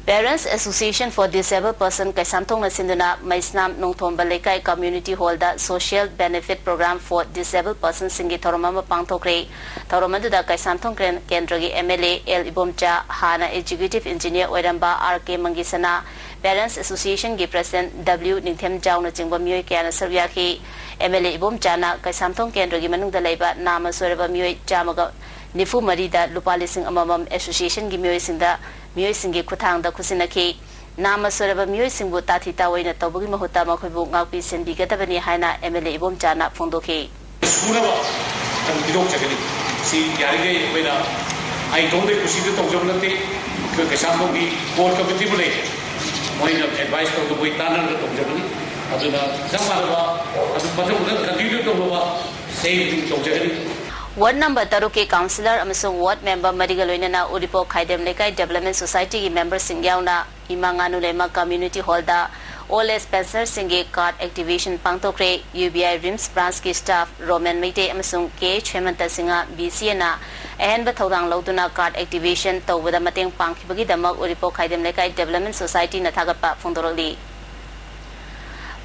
Parents Association for Disabled Person ꯀꯩꯁꯥꯝꯊꯣꯡꯅ ꯁꯤꯟꯗꯨꯅ ꯃꯩꯁꯅꯥꯝ ꯅꯣꯡꯊꯣꯝꯕ ꯂꯩꯀꯥꯏ Community Hall the Social Benefit Program for Disabled Person ꯁꯤꯡꯒꯤ ꯊꯧꯔꯝ ꯑꯃ ꯄꯥꯡꯊꯣꯛꯈ꯭ꯔꯦ꯫ ꯊꯧꯔꯝ ꯑꯗꯨꯗ ꯀꯩꯁꯥꯝꯊꯣꯡ ꯀ꯭ꯔꯦꯟ ꯀꯦꯟꯗ꯭ꯔꯒꯤ M L A L Ibomcha, ꯍꯥꯟꯅ Executive Engineer ꯑꯣꯏꯔꯝꯕ R K ꯃꯪꯒꯤꯁꯅꯥ, Parents Association ꯒꯤ President W ꯅꯤꯡꯊꯦꯝꯖꯥꯎꯅꯆꯤꯡꯕ ꯃꯤꯑꯣꯏ ꯀꯌꯥꯅ ꯁꯔꯨꯛ ꯌꯥꯈꯤ꯫ M L A ꯏꯕꯣꯝꯆꯥꯅ ꯀꯩꯁꯥꯝꯊꯣꯡ ꯀꯦꯟꯗ꯭ꯔꯒꯤ ꯃꯅꯨꯡꯗ ꯂꯩꯕ ꯅꯥꯃ ꯁꯣꯏꯔꯕ ꯃꯤꯑꯣꯏ ꯆꯥꯝꯃꯒ ꯅꯤꯐꯨ ꯃꯔꯤꯗ ꯂꯨꯄꯥ ꯂꯤꯁꯤꯡ ꯑꯃꯃꯝ association ꯒꯤ ꯃꯤꯑꯣꯏꯁꯤꯡꯗ, ꯃꯤꯑꯣꯏꯁꯤꯡꯒꯤ ꯈꯨꯠꯊꯥꯡꯗ ꯈꯨꯠꯁꯤꯟꯅꯈꯤ꯫ ꯅꯥꯃ ꯁꯣꯏꯔꯕ ꯃꯤꯑꯣꯏꯁꯤꯡꯕꯨ ꯇꯥꯊꯤ ꯇꯥꯑꯣꯏꯅ ꯇꯧꯕꯒꯤ ꯃꯍꯨꯠꯇ ꯃꯈꯣꯏꯕꯨ ꯉꯥꯛꯄꯤ ꯁꯦꯟꯕꯤꯒꯗꯕꯅꯤ ꯍꯥꯏꯅ M L A ꯏꯕꯣꯝꯆꯥꯅ ꯐꯣꯡꯗꯣꯛꯈꯤ꯫ ꯁꯨꯅꯕ ꯑꯗꯨꯝ ꯄꯤꯊꯣꯛꯆꯒꯅꯤ꯫ ꯁꯤ ꯌꯥꯔꯤꯈꯩ ꯑꯩꯈꯣꯏꯅ ꯑꯩ ꯏꯇꯣꯝꯗꯒꯤ ꯀꯨꯁꯤꯗ ꯇꯧꯖꯕ ꯅꯠꯇꯦ꯫ ꯑꯩꯈꯣꯏ ꯀꯩꯁꯥꯝꯊꯣꯡꯒꯤ core committee ꯕꯨ ꯂꯩ, ꯃꯣꯏꯅ advice ꯇꯧꯗꯅ ꯃꯣꯏ ꯇꯥꯟꯅꯔꯒ ꯇꯧꯖꯕꯅꯤ꯫ ꯑꯗꯨꯅ ꯆꯞ ꯃꯥꯟꯅꯕ ꯑꯗꯨꯝ ꯃꯊꯪ ꯃꯊꯪ continue ꯇꯧꯅꯕ ꯆꯍꯤ ꯈꯨꯗꯤꯡ ꯇꯧꯖꯒꯅꯤ꯫ Ward number ꯇꯔꯨꯛꯀꯤ councillor ꯑꯃꯁꯨꯡ ward member ꯃꯔꯤꯒ ꯂꯣꯏꯅꯅ ꯎꯔꯤꯄꯣꯛ ꯈꯥꯏꯗꯦꯝ ꯂꯩꯀꯥꯏ Development Society ꯒꯤ member ꯁꯤꯡ ꯌꯥꯎꯅ ꯏꯃꯥ ꯉꯥꯅꯨꯂꯩꯃ Community Hall ꯗ old age pensioner ꯁꯤꯡꯒꯤ card activation ꯄꯥꯡꯊꯣꯛꯈ꯭ꯔꯦ꯫ U B I RIMS branch ꯀꯤ staff ꯔꯣꯃꯦꯟ ꯃꯩꯇꯩ ꯑꯃꯁꯨꯡ K H ꯍꯦꯃꯟꯇ Singh, B C A ꯅ ꯑꯍꯦꯟꯕ ꯊꯧꯗꯥꯡ ꯂꯧꯗꯨꯅ card activation ꯇꯧꯕꯗ ꯃꯇꯦꯡ ꯄꯥꯡꯈꯤꯕꯒꯤꯗꯃꯛ ꯎꯔꯤꯄꯣꯛ ꯈꯥꯏꯗꯦꯝ ꯂꯩꯀꯥꯏ Development Society ꯅ ꯊꯥꯒꯠꯄ ꯐꯣꯡꯗꯣꯔꯛꯂꯤ꯫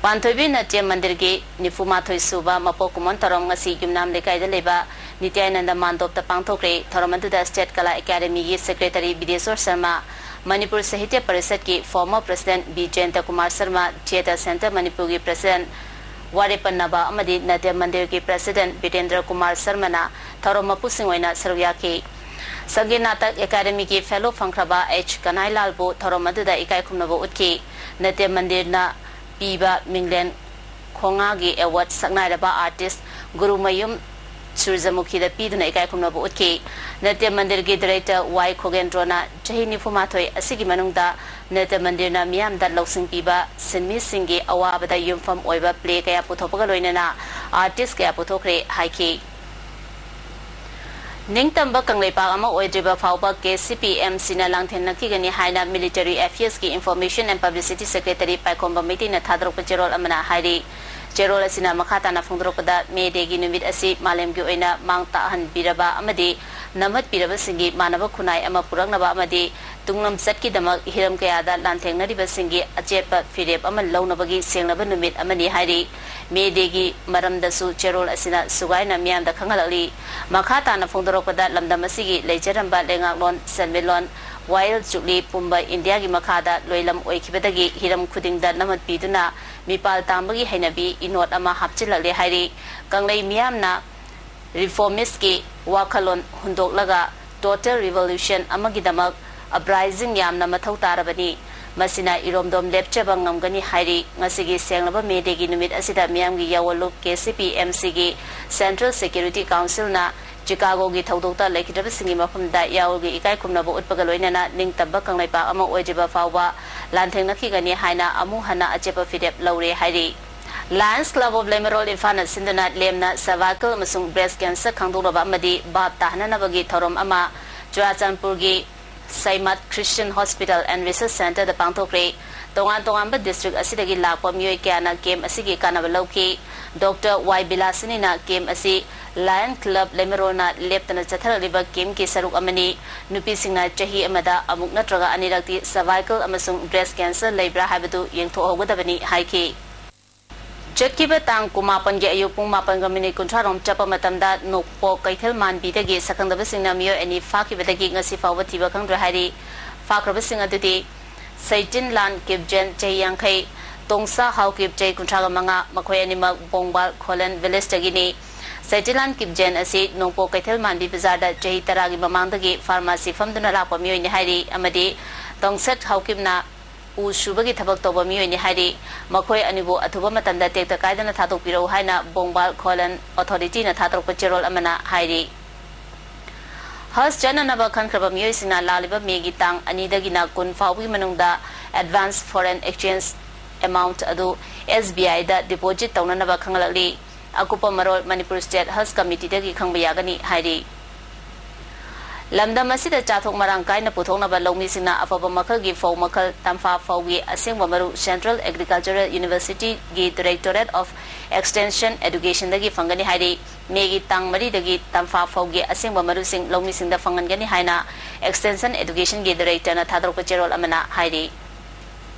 ꯄꯥꯟꯊꯣꯏꯕꯤ ꯅꯥꯇ꯭ꯌ ꯃꯟꯗꯤꯔꯒꯤ ꯅꯤꯐꯨ ꯃꯥꯊꯣꯏ ꯁꯨꯕ ꯃꯄꯣꯛ ꯀꯨꯝꯑꯣꯟ ꯊꯧꯔꯝ ꯉꯁꯤ ꯌꯨꯝꯅꯥꯝ ꯂꯩꯀꯥꯏꯗ ꯂꯩꯕ ꯅꯤꯇ꯭ꯌꯥꯅꯟꯗ ꯃꯥꯟꯗꯣꯞꯇ ꯄꯥꯡꯊꯣꯛꯈ꯭ꯔꯦ꯫ ꯊꯧꯔꯝ ꯑꯗꯨꯗ State ꯀꯂꯥ ꯑꯦꯀꯥꯗꯃꯤꯒꯤ Secretary ꯕꯤꯗꯦꯁꯣꯔ ꯁꯔꯃ, ꯃꯅꯤꯄꯨꯔ ꯁꯥꯍꯤꯇ꯭ꯌ ꯄꯔꯤꯁꯠꯀꯤ former President B Jayanta Kumar Sharma, Theatre Centre ꯃꯅꯤꯄꯨꯔꯒꯤ President ꯋꯥꯔꯦꯄꯟ ꯅꯕ ꯑꯃꯗꯤ ꯅꯥꯇ꯭ꯌ ꯃꯟꯗꯤꯔꯒꯤ President ꯕꯤꯔꯦꯟꯗ꯭ꯔ ꯀꯨꯃꯥꯔ ꯁꯔꯃꯅ ꯊꯧꯔꯝ ꯃꯄꯨꯁꯤꯡ ꯑꯣꯏꯅ ꯁꯔꯨꯛ ꯌꯥꯈꯤ꯫ ꯁꯪꯒꯤꯠ ꯅꯥꯇꯛ ꯑꯦꯀꯥꯗꯃꯤꯒꯤ fellow ꯐꯪꯈ꯭ꯔꯕ H ꯀꯅꯥꯏꯂꯥꯜꯕꯨ ꯊꯧꯔꯝ ꯑꯗꯨꯗ ꯏꯀꯥꯏ ꯈꯨꯝꯅꯕ ꯎꯠꯈꯤ꯫ ꯅꯥꯇ꯭ꯌ ꯃꯟꯗꯤꯔꯅ ꯄꯤꯕ ꯃꯤꯡꯂꯦꯟ ꯈꯣꯡꯉꯥꯒꯤ award ꯁꯛꯅꯥꯏꯔꯕ artist ꯒꯨꯔꯨꯃꯌꯨꯝ ꯁꯨꯔꯖꯃꯨꯈꯤꯗ ꯄꯤꯗꯨꯅ ꯏꯀꯥꯏ ꯈꯨꯝꯅꯕ ꯎꯠꯈꯤ꯫ ꯅꯥꯇ꯭ꯌ ꯃꯟꯗꯤꯔꯒꯤ director ꯋꯥꯏ ꯈꯣꯒꯦꯟꯗ꯭ꯔꯣꯅ ꯆꯍꯤ ꯅꯤꯐꯨ ꯃꯥꯊꯣꯏ ꯑꯁꯤꯒꯤ ꯃꯅꯨꯡꯗ ꯅꯥꯇ꯭ꯌ ꯃꯟꯗꯤꯔꯅ ꯃꯤꯌꯥꯝꯗ ꯂꯧꯁꯤꯡ ꯄꯤꯕ, ꯁꯤꯟꯃꯤꯁꯤꯡꯒꯤ ꯑꯋꯥꯕꯗ ꯌꯨꯝꯐꯝ ꯑꯣꯏꯕ ꯄ꯭ꯂꯦ ꯀꯌꯥ ꯄꯨꯊꯣꯛꯄꯒ ꯂꯣꯏꯅꯅ ꯑꯥꯔꯇꯤꯁ ꯀꯌꯥ ꯄꯨꯊꯣꯛꯈ꯭ꯔꯦ ꯍꯥꯏꯈꯤ꯫ ꯅꯤꯡꯇꯝꯕ ꯀꯪꯂꯩꯄꯥꯛ ꯑꯃ ꯑꯣꯏꯗ꯭ꯔꯤꯕ ꯐꯥꯎꯕ ꯀꯦ ꯁꯤ ꯄꯤ ꯑꯦꯝ ꯁꯤꯅ ꯂꯥꯟꯊꯦꯡꯅꯈꯤꯒꯅꯤ ꯍꯥꯏꯅ Military Affairs ꯀꯤ Information and Publicity Secretary ꯄꯥꯏꯈꯣꯝꯕ ꯃꯩꯇꯩꯅ ꯊꯥꯗꯣꯔꯛꯄ ꯆꯦꯔꯣꯜ ꯑꯃꯅ ꯍꯥꯏꯔꯤ꯫ ꯆꯦꯔꯣꯜ ꯑꯁꯤꯅ ꯃꯈꯥ ꯇꯥꯅ ꯐꯣꯡꯗꯣꯔꯛꯄꯗ, ꯃꯦ ꯗꯦꯒꯤ ꯅꯨꯃꯤꯠ ꯑꯁꯤ ꯃꯥꯂꯦꯝꯒꯤ ꯑꯣꯏꯅ ꯃꯥꯡ ꯇꯥꯛꯍꯟꯕꯤꯔꯕ ꯑꯃꯗꯤ ꯅꯝꯍꯠꯄꯤꯔꯕꯁꯤꯡꯒꯤ ꯃꯥꯟꯅꯕ ꯈꯨꯟꯅꯥꯏ ꯑꯃ ꯄꯨꯔꯛꯅꯕ ꯑꯃꯗꯤ ꯇꯨꯡꯂꯝꯆꯠꯀꯤꯗꯃꯛ ꯍꯤꯔꯝ ꯀꯌꯥꯗ ꯂꯥꯟꯊꯦꯡꯅꯔꯤꯕꯁꯤꯡꯒꯤ ꯑꯆꯦꯠꯄ ꯐꯤꯔꯦꯞ ꯑꯃ ꯂꯧꯅꯕꯒꯤ ꯁꯦꯡꯂꯕ ꯅꯨꯃꯤꯠ ꯑꯃꯅꯤ ꯍꯥꯏꯔꯤ꯫ ꯃꯦ ꯗꯦꯒꯤ ꯃꯔꯝꯗꯁꯨ ꯆꯦꯔꯣꯜ ꯑꯁꯤꯅ ꯁꯨꯒꯥꯏꯅ ꯃꯤꯌꯥꯝꯗ ꯈꯪꯍꯜꯂꯛꯂꯤ꯫ ꯃꯈꯥ ꯇꯥꯅ ꯐꯣꯡꯗꯣꯔꯛꯄꯗ, ꯂꯝꯗꯝ ꯑꯁꯤꯒꯤ ꯂꯩꯖꯔꯝꯕ ꯂꯩꯉꯥꯛꯂꯣꯟ, ꯁꯦꯟꯃꯤꯠꯂꯣꯟ, ꯋꯥꯌꯦꯜ ꯆꯨꯞꯂꯤ ꯄꯨꯝꯕ ꯏꯟꯗꯤꯌꯥꯒꯤ ꯃꯈꯥꯗ ꯂꯣꯏꯂꯝ ꯑꯣꯏꯈꯤꯕꯗꯒꯤ ꯍꯤꯔꯝ ꯈꯨꯗꯤꯡꯗ ꯅꯝꯍꯠꯄꯤꯗꯨꯅ ꯃꯤꯄꯥꯜ ꯇꯥꯡꯕꯒꯤ ꯍꯩꯅꯕꯤ ꯏꯅꯣꯠ ꯑꯃ ꯍꯥꯞꯆꯤꯜꯂꯛꯂꯦ ꯍꯥꯏꯔꯤ꯫ ꯀꯪꯂꯩ ꯃꯤꯌꯥꯝꯅ reformist ꯀꯤ ꯋꯥꯈꯜꯂꯣꯟ ꯍꯨꯟꯗꯣꯛꯂꯒ total revolution ꯑꯃꯒꯤꯗꯃꯛ uprising ꯌꯥꯝꯅ ꯃꯊꯧ ꯇꯥꯔꯕꯅꯤ꯫ ꯃꯁꯤꯅ ꯏꯔꯣꯝꯗꯣꯝ ꯂꯦꯞꯆꯕ ꯉꯝꯒꯅꯤ ꯍꯥꯏꯔꯤ꯫ ꯉꯁꯤꯒꯤ ꯁꯦꯡꯂꯕ ꯃꯦ ꯗꯦꯒꯤ ꯅꯨꯃꯤꯠ ꯑꯁꯤꯗ ꯃꯤꯌꯥꯝꯒꯤ ꯌꯥꯑꯣꯜꯂꯨꯞ ꯀꯦ ꯁꯤ ꯄꯤ ꯑꯦꯝ ꯁꯤꯒꯤ Central Security Council ꯅ ꯆꯤꯀꯥꯒꯣꯒꯤ ꯊꯧꯗꯣꯛꯇ ꯂꯩꯈꯤꯗ꯭ꯔꯕꯁꯤꯡꯒꯤ ꯃꯐꯝꯗ ꯌꯥꯑꯣꯜꯒꯤ ꯏꯀꯥꯏ ꯈꯨꯝꯅꯕ ꯎꯠꯄꯒ ꯂꯣꯏꯅꯅ ꯅꯤꯡꯇꯝꯕ ꯀꯪꯂꯩꯄꯥꯛ ꯑꯃ ꯑꯣꯏꯗ꯭ꯔꯤꯕ ꯐꯥꯎꯕ ꯂꯥꯟꯊꯦꯡꯅꯈꯤꯒꯅꯤ ꯍꯥꯏꯅ ꯑꯃꯨꯛ ꯍꯟꯅ ꯑꯆꯦꯠꯄ ꯐꯤꯔꯦꯞ ꯂꯧꯔꯦ ꯍꯥꯏꯔꯤ꯫ Lions Club of ꯂꯩꯃꯔꯣꯜ ꯏꯝꯐꯥꯜꯅ ꯁꯤꯟꯗꯨꯅ ꯂꯦꯝꯅ cervical ꯑꯃꯁꯨꯡ breast cancer ꯈꯪꯗꯣꯛꯅꯕ ꯑꯃꯗꯤ ꯚꯥꯞ ꯇꯥꯍꯟꯅꯅꯕꯒꯤ ꯊꯧꯔꯝ ꯑꯃ ꯆꯨꯔꯥꯆꯥꯟꯄꯨꯔꯒꯤ ꯁꯩꯃꯥꯠ Christian Hospital and Research Center ꯗ ꯄꯥꯡꯊꯣꯛꯈ꯭ꯔꯦ꯫ ꯇꯣꯉꯥꯟ ꯇꯣꯉꯥꯟꯕ district ꯑꯁꯤꯗꯒꯤ ꯂꯥꯛꯄ ꯃꯤꯑꯣꯏ ꯀꯌꯥꯅ camp ꯑꯁꯤꯒꯤ ꯀꯥꯟꯅꯕ ꯂꯧꯈꯤ꯫ ꯗꯣꯛꯇꯔ ꯋꯥꯏ ꯕꯤꯂꯥꯁꯤꯅꯤꯅ camp ꯑꯁꯤ Lions Club ꯂꯩꯃꯔꯣꯜꯅ ꯂꯦꯞꯇꯅ ꯆꯠꯊꯔꯛꯂꯤꯕ camp ꯀꯤ ꯁꯔꯨꯛ ꯑꯃꯅꯤ꯫ ꯅꯨꯄꯤꯁꯤꯡꯅ ꯆꯍꯤ ꯑꯃꯗ ꯑꯃꯨꯛ ꯅꯠꯇ꯭ꯔꯒ ꯑꯅꯤꯔꯛꯇꯤ cervical ꯑꯃꯁꯨꯡ breast cancer ꯂꯩꯕ꯭ꯔꯥ ꯍꯥꯏꯕꯗꯨ ꯌꯦꯡꯊꯣꯛꯍꯧꯒꯗꯕꯅꯤ ꯍꯥꯏꯈꯤ꯫ ꯆꯠꯈꯤꯕ ꯇꯥꯡ ꯀꯨꯟꯃꯥꯄꯟꯒꯤ ꯑꯌꯨꯛ ꯄꯨꯡ ꯃꯥꯄꯟꯒ minute ꯀꯨꯟꯊ꯭ꯔꯥ ꯔꯣꯝ ꯆꯠꯄ ꯃꯇꯝꯗ ꯅꯣꯡꯄꯣꯛ ꯀꯩꯊꯦꯜ ꯃꯥꯟꯕꯤꯗꯒꯤ ꯁꯛꯈꯪꯗꯕꯁꯤꯡꯅ ꯃꯤꯑꯣꯏ ꯑꯅꯤ ꯐꯥꯈꯤꯕꯗꯒꯤ ꯉꯁꯤ ꯐꯥꯎꯕ ꯊꯤꯕ ꯈꯪꯗ꯭ꯔꯦ ꯍꯥꯏꯔꯤ꯫ ꯐꯥꯈ꯭ꯔꯕꯁꯤꯡ ꯑꯗꯨꯗꯤ ꯁꯩꯆꯤꯟꯂꯥꯟ ꯀꯤꯞꯖꯦꯟ, ꯆꯍꯤ ꯌꯥꯡꯈꯩ, ꯇꯣꯡꯁꯥ ꯍꯥꯎꯀꯤꯞ, ꯆꯍꯤ ꯀꯨꯟꯊ꯭ꯔꯥꯒ ꯃꯉꯥ, ꯃꯈꯣꯏ ꯑꯅꯤꯃꯛ ꯕꯣꯡꯕꯥꯜ ꯈꯣꯂꯦꯟ village ꯇꯒꯤꯅꯤ꯫ ꯁꯩꯆꯤꯟꯂꯥꯟ ꯀꯤꯞꯖꯦꯟ ꯑꯁꯤ ꯅꯣꯡꯄꯣꯛ ꯀꯩꯊꯦꯜ ꯃꯥꯟꯕꯤ ꯕꯖꯥꯔꯗ ꯆꯍꯤ ꯇꯔꯥꯒꯤ ꯃꯃꯥꯡꯗꯒꯤ pharmacy ꯐꯝꯗꯨꯅ ꯂꯥꯛꯄ ꯃꯤꯑꯣꯏꯅꯤ ꯍꯥꯏꯔꯤ ꯑꯃꯗꯤ ꯇꯣꯡꯁꯦꯠ ꯍꯥꯎꯀꯤꯞꯅ ꯎ ꯁꯨꯕꯒꯤ ꯊꯕꯛ ꯇꯧꯕ ꯃꯤꯑꯣꯏꯅꯤ ꯍꯥꯏꯔꯤ꯫ ꯃꯈꯣꯏ ꯑꯅꯤꯕꯨ ꯑꯊꯨꯕ ꯃꯇꯝꯗ ꯇꯦꯛꯇ ꯀꯥꯏꯗꯅ ꯊꯥꯗꯣꯛꯄꯤꯔꯛꯎ ꯍꯥꯏꯅ ꯕꯣꯡꯕꯥꯜ ꯈꯣꯂꯦꯟ authority ꯅ ꯊꯥꯗꯣꯔꯛꯄ ꯆꯦꯔꯣꯜ ꯑꯃꯅ ꯍꯥꯏꯔꯤ꯫ ꯍꯖ ꯆꯠꯅꯅꯕ ꯈꯟꯈ꯭ꯔꯕ ꯃꯤꯑꯣꯏꯁꯤꯡꯅ ꯂꯥꯛꯂꯤꯕ ꯃꯦꯒꯤ ꯇꯥꯡ ꯑꯅꯤꯗꯒꯤꯅ ꯀꯨꯟ ꯐꯥꯎꯕꯒꯤ ꯃꯅꯨꯡꯗ advance foreign exchange amount ꯑꯗꯨ S B I the deposit ꯇꯧꯅꯅꯕ ꯈꯪꯍꯜꯂꯛꯂꯤ꯫ ꯑꯀꯨꯞꯄ ꯃꯔꯣꯜ ꯃꯅꯤꯄꯨꯔ State Haj Committee ꯗꯒꯤ ꯈꯪꯕ ꯌꯥꯒꯅꯤ ꯍꯥꯏꯔꯤ꯫ ꯂꯝꯗꯝ ꯑꯁꯤꯗ ꯆꯥꯊꯣꯛ ꯃꯔꯥꯡ ꯀꯥꯏꯅ ꯄꯨꯊꯣꯛꯅꯕ ꯂꯧꯃꯤꯁꯤꯡꯅ ꯑꯐꯕ ꯃꯈꯜꯒꯤ ꯐꯧ ꯃꯈꯜ ꯇꯝꯐꯥ ꯐꯧꯒꯤ ꯑꯁꯦꯡꯕ ꯃꯔꯨ Central Agricultural University ꯒꯤ Directorate of Extension Education ꯗꯒꯤ ꯐꯪꯒꯅꯤ ꯍꯥꯏꯔꯤ꯫ ꯃꯦꯒꯤ ꯇꯥꯡ ꯃꯔꯤꯗꯒꯤ ꯇꯝꯐꯥ ꯐꯧꯒꯤ ꯑꯁꯦꯡꯕ ꯃꯔꯨꯁꯤꯡ ꯂꯧꯃꯤꯁꯤꯡꯗ ꯐꯪꯍꯟꯒꯅꯤ ꯍꯥꯏꯅ Extension Education ꯒꯤ Director ꯅ ꯊꯥꯗꯣꯔꯛꯄ ꯆꯦꯔꯣꯜ ꯑꯃꯅ ꯍꯥꯏꯔꯤ꯫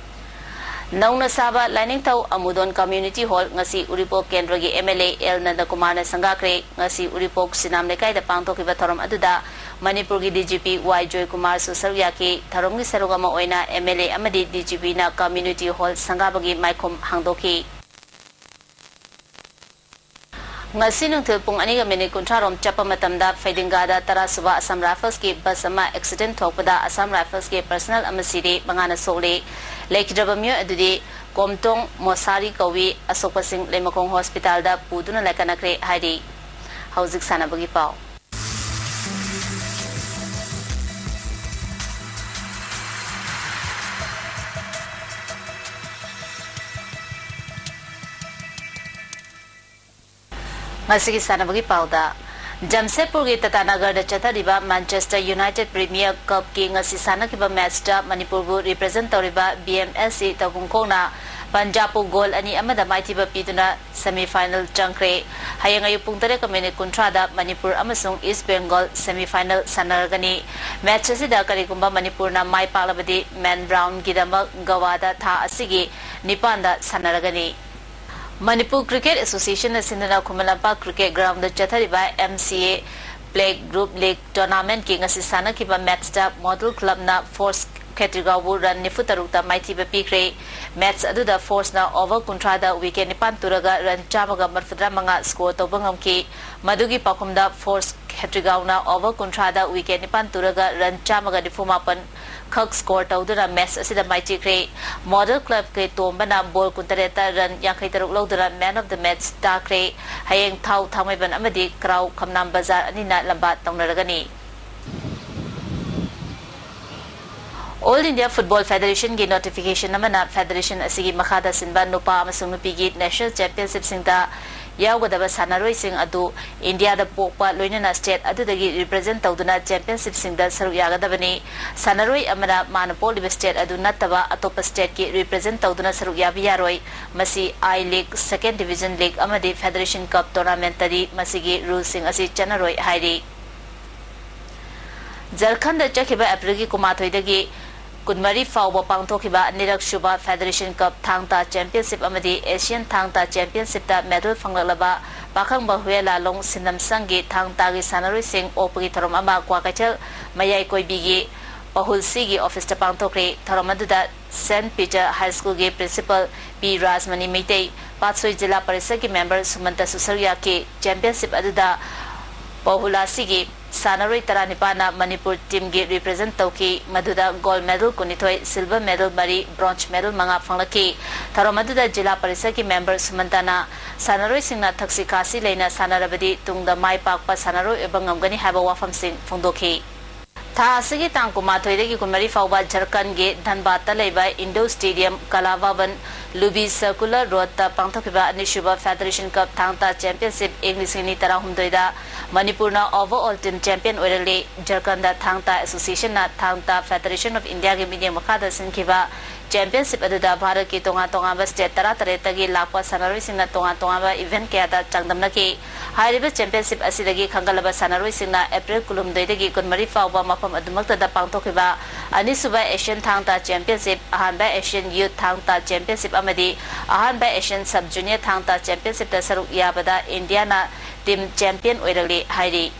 ꯅꯧꯅ ꯁꯥꯕ ꯂꯥꯏꯅꯤꯡꯊꯧ ꯑꯃꯨꯗꯣꯟ Community Hall ꯉꯁꯤ ꯎꯔꯤꯄꯣꯛ ꯀꯦꯟꯗ꯭ꯔꯒꯤ M L A L ꯅꯟꯗꯀꯨꯃꯥꯔꯅ ꯁꯪꯒꯥꯈ꯭ꯔꯦ꯫ ꯉꯁꯤ ꯎꯔꯤꯄꯣꯛ ꯁꯤꯅꯥꯝ ꯂꯩꯀꯥꯏꯗ ꯄꯥꯡꯊꯣꯛꯈꯤꯕ ꯊꯧꯔꯝ ꯑꯗꯨꯗ ꯃꯅꯤꯄꯨꯔꯒꯤ D G P Y ꯖꯣꯏꯀꯨꯃꯥꯔꯁꯨ ꯁꯔꯨꯛ ꯌꯥꯈꯤ꯫ ꯊꯧꯔꯝꯒꯤ ꯁꯔꯨꯛ ꯑꯃ ꯑꯣꯏꯅ M L A ꯑꯃꯗꯤ D G P ꯅ Community Hall ꯁꯪꯒꯥꯕꯒꯤ ꯃꯥꯏꯈꯨꯝ ꯍꯥꯡꯗꯣꯛꯈꯤ꯫ ꯉꯁꯤ ꯅꯨꯡꯊꯤꯜ ꯄꯨꯡ ꯑꯅꯤꯒ ꯃꯤꯅꯤꯠ ꯀꯨꯟꯊ꯭ꯔꯥ ꯔꯣꯝ ꯆꯠꯄ ꯃꯇꯝꯗ ꯐꯩꯗꯤꯡꯒꯥꯗ ꯇꯔꯥ ꯁꯨꯕ Assam Rifles ꯀꯤ bus ꯑꯃ accident ꯊꯣꯛꯄꯗ Assam Rifles ꯀꯤ personnel ꯑꯃ ꯁꯤꯔꯦ, ꯃꯉꯥꯅ ꯁꯣꯛꯂꯦ꯫ ꯂꯩꯈꯤꯗ꯭ꯔꯕ ꯃꯤꯑꯣꯏ ꯑꯗꯨꯗꯤ ꯀꯣꯝꯇꯣꯡ ꯃꯣꯁꯥꯔꯤ ꯀꯧꯏ꯫ ꯑꯁꯣꯛꯄꯁꯤꯡ ꯂꯩꯃꯈꯣꯡ hospital ꯗ ꯄꯨꯗꯨꯅ ꯂꯥꯏꯀꯠꯅꯈ꯭ꯔꯦ ꯍꯥꯏꯔꯤ꯫ ꯍꯧꯖꯤꯛ ꯁꯥꯟꯅꯕꯒꯤ ꯄꯥꯎ꯫ ꯉꯁꯤꯒꯤ ꯁꯥꯟꯅꯕꯒꯤ ꯄꯥꯎꯗ, ꯖꯝꯁꯦꯗꯄꯨꯔꯒꯤ ꯇꯇꯥꯅꯒꯔꯗ ꯆꯠꯊꯔꯤꯕ Manchester United Premier Cup ꯀꯤ ꯉꯁꯤ ꯁꯥꯟꯅꯈꯤꯕ match ꯇ ꯃꯅꯤꯄꯨꯔꯕꯨ represent ꯇꯧꯔꯤꯕ B M S C ꯇꯧꯕꯨꯡꯈꯣꯡꯅ ꯄꯟꯖꯥꯕꯄꯨ goal ꯑꯅꯤ ꯑꯃꯗ ꯃꯥꯏꯊꯤꯕ ꯄꯤꯗꯨꯅ semi final ꯆꯪꯈ꯭ꯔꯦ꯫ ꯍꯌꯦꯡ ꯑꯌꯨꯛ ꯄꯨꯡ ꯇꯔꯦꯠꯀ ꯃꯤꯅꯤꯠ ꯀꯨꯟꯊ꯭ꯔꯥꯗ ꯃꯅꯤꯄꯨꯔ ꯑꯃꯁꯨꯡ East Bengal semi final ꯁꯥꯟꯅꯔꯒꯅꯤ꯫ Match ꯑꯁꯤꯗ ꯀꯔꯤꯒꯨꯝꯕ ꯃꯅꯤꯄꯨꯔꯅ ꯃꯥꯏ ꯄꯥꯛꯂꯕꯗꯤ main round ꯒꯤꯗꯃꯛ ꯒꯋꯥꯗ ꯊꯥ ꯑꯁꯤꯒꯤ ꯅꯤꯄꯥꯟꯗ ꯁꯥꯟꯅꯔꯒꯅꯤ꯫ ꯃꯅꯤꯄꯨꯔ Cricket Association ꯅ ꯁꯤꯟꯗꯨꯅ ꯈꯨꯃꯟ ꯂꯝꯄꯥꯛ cricket ground ꯗ ꯆꯠꯊꯔꯤꯕ M C A Playgroup League tournament ꯀꯤ ꯉꯁꯤ ꯁꯥꯟꯅꯈꯤꯕ match ꯇ Model Club ꯅ Force ꯈꯦꯇ꯭ꯔꯤꯒꯥꯎꯕꯨ run ꯅꯤꯐꯨ ꯇꯔꯨꯛꯇ ꯃꯥꯏꯊꯤꯕ ꯄꯤꯈ꯭ꯔꯦ꯫ Match ꯑꯗꯨꯗ Force ꯅ over ꯀꯨꯟꯊ꯭ꯔꯥꯗ wicket ꯅꯤꯄꯥꯟ ꯇꯨꯔꯒ run ꯆꯥꯝꯃꯒ ꯃꯔꯤꯐꯨꯇꯔꯥ ꯃꯉꯥ score ꯇꯧꯕ ꯉꯝꯈꯤ꯫ ꯃꯗꯨꯒꯤ ꯄꯥꯎꯈꯨꯝꯗ Force ꯈꯦꯇ꯭ꯔꯤꯒꯥꯎꯅ over ꯀꯨꯟꯊ꯭ꯔꯥꯗ wicket ꯅꯤꯄꯥꯟ ꯇꯨꯔꯒ run ꯆꯥꯝꯃꯒ ꯅꯤꯐꯨ ꯃꯥꯄꯟ ꯈꯛ score ꯇꯧꯗꯨꯅ match ꯑꯁꯤꯗ ꯃꯥꯏꯊꯤꯈ꯭ꯔꯦ꯫ Model Club ꯀꯤ ꯇꯣꯝꯕꯅ ball ꯀꯨꯟꯇꯔꯦꯠꯇ run ꯌꯥꯡꯈꯩ ꯇꯔꯨꯛ ꯂꯧꯗꯨꯅ man of the match ꯇꯥꯈ꯭ꯔꯦ꯫ ꯍꯌꯦꯡ ꯊꯥꯎ ꯊꯥꯡꯃꯩꯕꯟ ꯑꯃꯗꯤ ꯀ꯭ꯔꯥꯎ ꯈꯝꯅꯥꯝ ꯕꯖꯥꯔ ꯑꯅꯤꯅ ꯂꯝꯕꯥ ꯇꯧꯅꯔꯒꯅꯤ꯫ All India Football Federation ꯒꯤ notification ꯑꯃꯅ federation ꯑꯁꯤꯒꯤ ꯃꯈꯥꯗ ꯁꯤꯟꯕ ꯅꯨꯄꯥ ꯑꯃꯁꯨꯡ ꯅꯨꯄꯤꯒꯤ national championship ꯁꯤꯡꯗ ꯌꯥꯎꯒꯗꯕ ꯁꯥꯟꯅꯔꯣꯏꯁꯤꯡ ꯑꯗꯨ ꯏꯟꯗꯤꯌꯥꯗ ꯄꯣꯛꯄ ꯂꯣꯏꯅꯅ state ꯑꯗꯨꯗꯒꯤ represent ꯇꯧꯗꯨꯅ championship ꯁꯤꯡꯗ ꯁꯔꯨꯛ ꯌꯥꯒꯗꯕꯅꯤ꯫ ꯁꯥꯟꯅꯔꯣꯏ ꯑꯃꯅ ꯃꯥꯅ ꯄꯣꯛꯂꯤꯕ state ꯑꯗꯨ ꯅꯠꯇꯕ ꯑꯇꯣꯞꯄ state ꯀꯤ represent ꯇꯧꯗꯨꯅ ꯁꯔꯨꯛ ꯌꯥꯕ ꯌꯥꯔꯣꯏ꯫ ꯃꯁꯤ I League, Second Division League ꯑꯃꯗꯤ Federation Cup tournament ꯇꯗꯤ ꯃꯁꯤꯒꯤ rule ꯁꯤꯡ ꯑꯁꯤ ꯆꯠꯅꯔꯣꯏ ꯍꯥꯏꯔꯤ꯫ ꯖꯔꯈꯟꯗ ꯆꯠꯈꯤꯕ ꯑꯦꯄ꯭ꯔꯤꯜꯒꯤ ꯀꯨꯟꯃꯥꯊꯣꯏꯗꯒꯤ ꯀꯨꯟꯃꯔꯤ ꯐꯥꯎꯕ ꯄꯥꯡꯊꯣꯛꯈꯤꯕ ꯑꯅꯤꯔꯛ ꯁꯨꯕ Federation Cup ꯊꯥꯡ ꯇꯥ Championship ꯑꯃꯗꯤ Asian ꯊꯥꯡ ꯇꯥ Championship ꯇ medal ꯐꯪꯂꯛꯂꯕ ꯄꯥꯈꯪꯕ ꯍꯨꯌꯦꯂꯥꯂꯣꯡ ꯁꯤꯟꯅꯝꯁꯪꯒꯤ ꯊꯥꯡ ꯇꯥꯒꯤ ꯁꯥꯟꯅꯔꯣꯏꯁꯤꯡ ꯑꯣꯛꯄꯒꯤ ꯊꯧꯔꯝ ꯑꯃ ꯀ꯭ꯋꯥꯀꯩꯊꯦꯜ ꯃꯌꯥꯏ ꯀꯣꯏꯕꯤꯒꯤ ꯄꯍꯨꯜꯁꯤꯒꯤ office ꯇ ꯄꯥꯡꯊꯣꯛꯈ꯭ꯔꯦ꯫ ꯊꯧꯔꯝ ꯑꯗꯨꯗ Saint Peter High School ꯒꯤ principal ꯄꯤ ꯔꯥꯖꯃꯅꯤ ꯃꯩꯇꯩ, ꯄꯥꯠꯁꯣꯏ ꯖꯤꯂꯥ ꯄꯔꯤꯁꯠꯀꯤ member ꯁꯨꯃꯟꯇꯁꯨ ꯁꯔꯨꯛ ꯌꯥꯈꯤ꯫ Championship ꯑꯗꯨꯗ ꯄꯍꯨꯂꯥꯁꯤꯒꯤ ꯁꯥꯟꯅꯔꯣꯏ ꯇꯔꯥꯅꯤꯄꯥꯟꯅ ꯃꯅꯤꯄꯨꯔ team ꯒꯤ represent ꯇꯧꯈꯤ꯫ ꯃꯗꯨꯗ gold medal ꯀꯨꯟꯅꯤꯊꯣꯏ, silver medal ꯃꯔꯤ, bronze medal ꯃꯉꯥ ꯐꯪꯂꯛꯈꯤ꯫ ꯊꯧꯔꯝ ꯑꯗꯨꯗ ꯖꯤꯂꯥ ꯄꯔꯤꯁꯠꯀꯤ member ꯁꯨꯃꯟꯇꯅ ꯁꯥꯟꯅꯔꯣꯏꯁꯤꯡꯅ ꯊꯛꯁꯤ ꯈꯥꯁꯤ ꯂꯩꯅ ꯁꯥꯟꯅꯔꯕꯗꯤ ꯇꯨꯡꯗ ꯃꯥꯏ ꯄꯥꯛꯄ ꯁꯥꯟꯅꯔꯣꯏ ꯑꯣꯏꯕ ꯉꯝꯒꯅꯤ ꯍꯥꯏꯕ ꯋꯥꯐꯝꯁꯤꯡ ꯐꯣꯡꯗꯣꯛꯈꯤ꯫ ꯊꯥ ꯑꯁꯤꯒꯤ ꯇꯥꯡ ꯀꯨꯟꯃꯥꯊꯣꯏꯗꯒꯤ ꯀꯨꯟꯃꯔꯤ ꯐꯥꯎꯕ ꯖꯔꯈꯟꯒꯤ ꯙꯟꯕꯥꯗꯇ ꯂꯩꯕ indoor stadium ꯀꯂꯥ ꯚꯕꯟ ꯂꯨꯕꯤ circular road ꯇ ꯄꯥꯡꯊꯣꯛꯈꯤꯕ ꯑꯅꯤꯁꯨꯕ Federation Cup ꯊꯥꯡ ꯇꯥ Championship ꯏꯪ ꯂꯤꯁꯤꯡ ꯑꯅꯤ ꯇꯔꯥꯍꯨꯝꯗꯣꯏꯗ ꯃꯅꯤꯄꯨꯔꯅ overall team champion ꯑꯣꯏꯔꯛꯂꯤ꯫ ꯖꯔꯈꯟꯗ ꯊꯥꯡ ꯇꯥ Association ꯅ ꯊꯥꯡ ꯇꯥ Federation of India ꯒꯤ ꯃꯤꯠꯌꯦꯡ ꯃꯈꯥꯗ ꯁꯤꯟꯈꯤꯕ championship ꯑꯗꯨꯗ ꯚꯥꯔꯠꯀꯤ ꯇꯣꯉꯥꯟ ꯇꯣꯉꯥꯟꯕ state ꯇꯔꯥꯇꯔꯦꯠꯇꯒꯤ ꯂꯥꯛꯄ ꯁꯥꯟꯅꯔꯣꯏꯁꯤꯡꯅ ꯇꯣꯉꯥꯟ ꯇꯣꯉꯥꯟꯕ event ꯀꯌꯥꯗ ꯆꯥꯡꯗꯝꯅꯈꯤ꯫ ꯍꯥꯏꯔꯤꯕ championship ꯑꯁꯤꯗꯒꯤ ꯈꯟꯒꯠꯂꯕ ꯁꯥꯟꯅꯔꯣꯏꯁꯤꯡꯅ ꯑꯦꯄ꯭ꯔꯤꯜ ꯀꯨꯟꯍꯨꯝꯗꯣꯏꯗꯒꯤ ꯀꯨꯟꯃꯔꯤ ꯐꯥꯎꯕ ꯃꯐꯝ ꯑꯗꯨꯃꯛꯇꯗ ꯄꯥꯡꯊꯣꯛꯈꯤꯕ ꯑꯅꯤꯁꯨꯕ Asian ꯊꯥꯡ ꯇꯥ Championship, ꯑꯍꯥꯟꯕ Asian Youth ꯊꯥꯡ ꯇꯥ Championship ꯑꯃꯗꯤ ꯑꯍꯥꯟꯕ Asian Sub Junior ꯊꯥꯡ ꯇꯥ Championship ꯇ ꯁꯔꯨꯛ ꯌꯥꯕꯗ ꯏꯟꯗꯤꯌꯥꯅ team champion ꯑꯣꯏꯔꯛꯂꯤ ꯍꯥꯏꯔꯤ꯫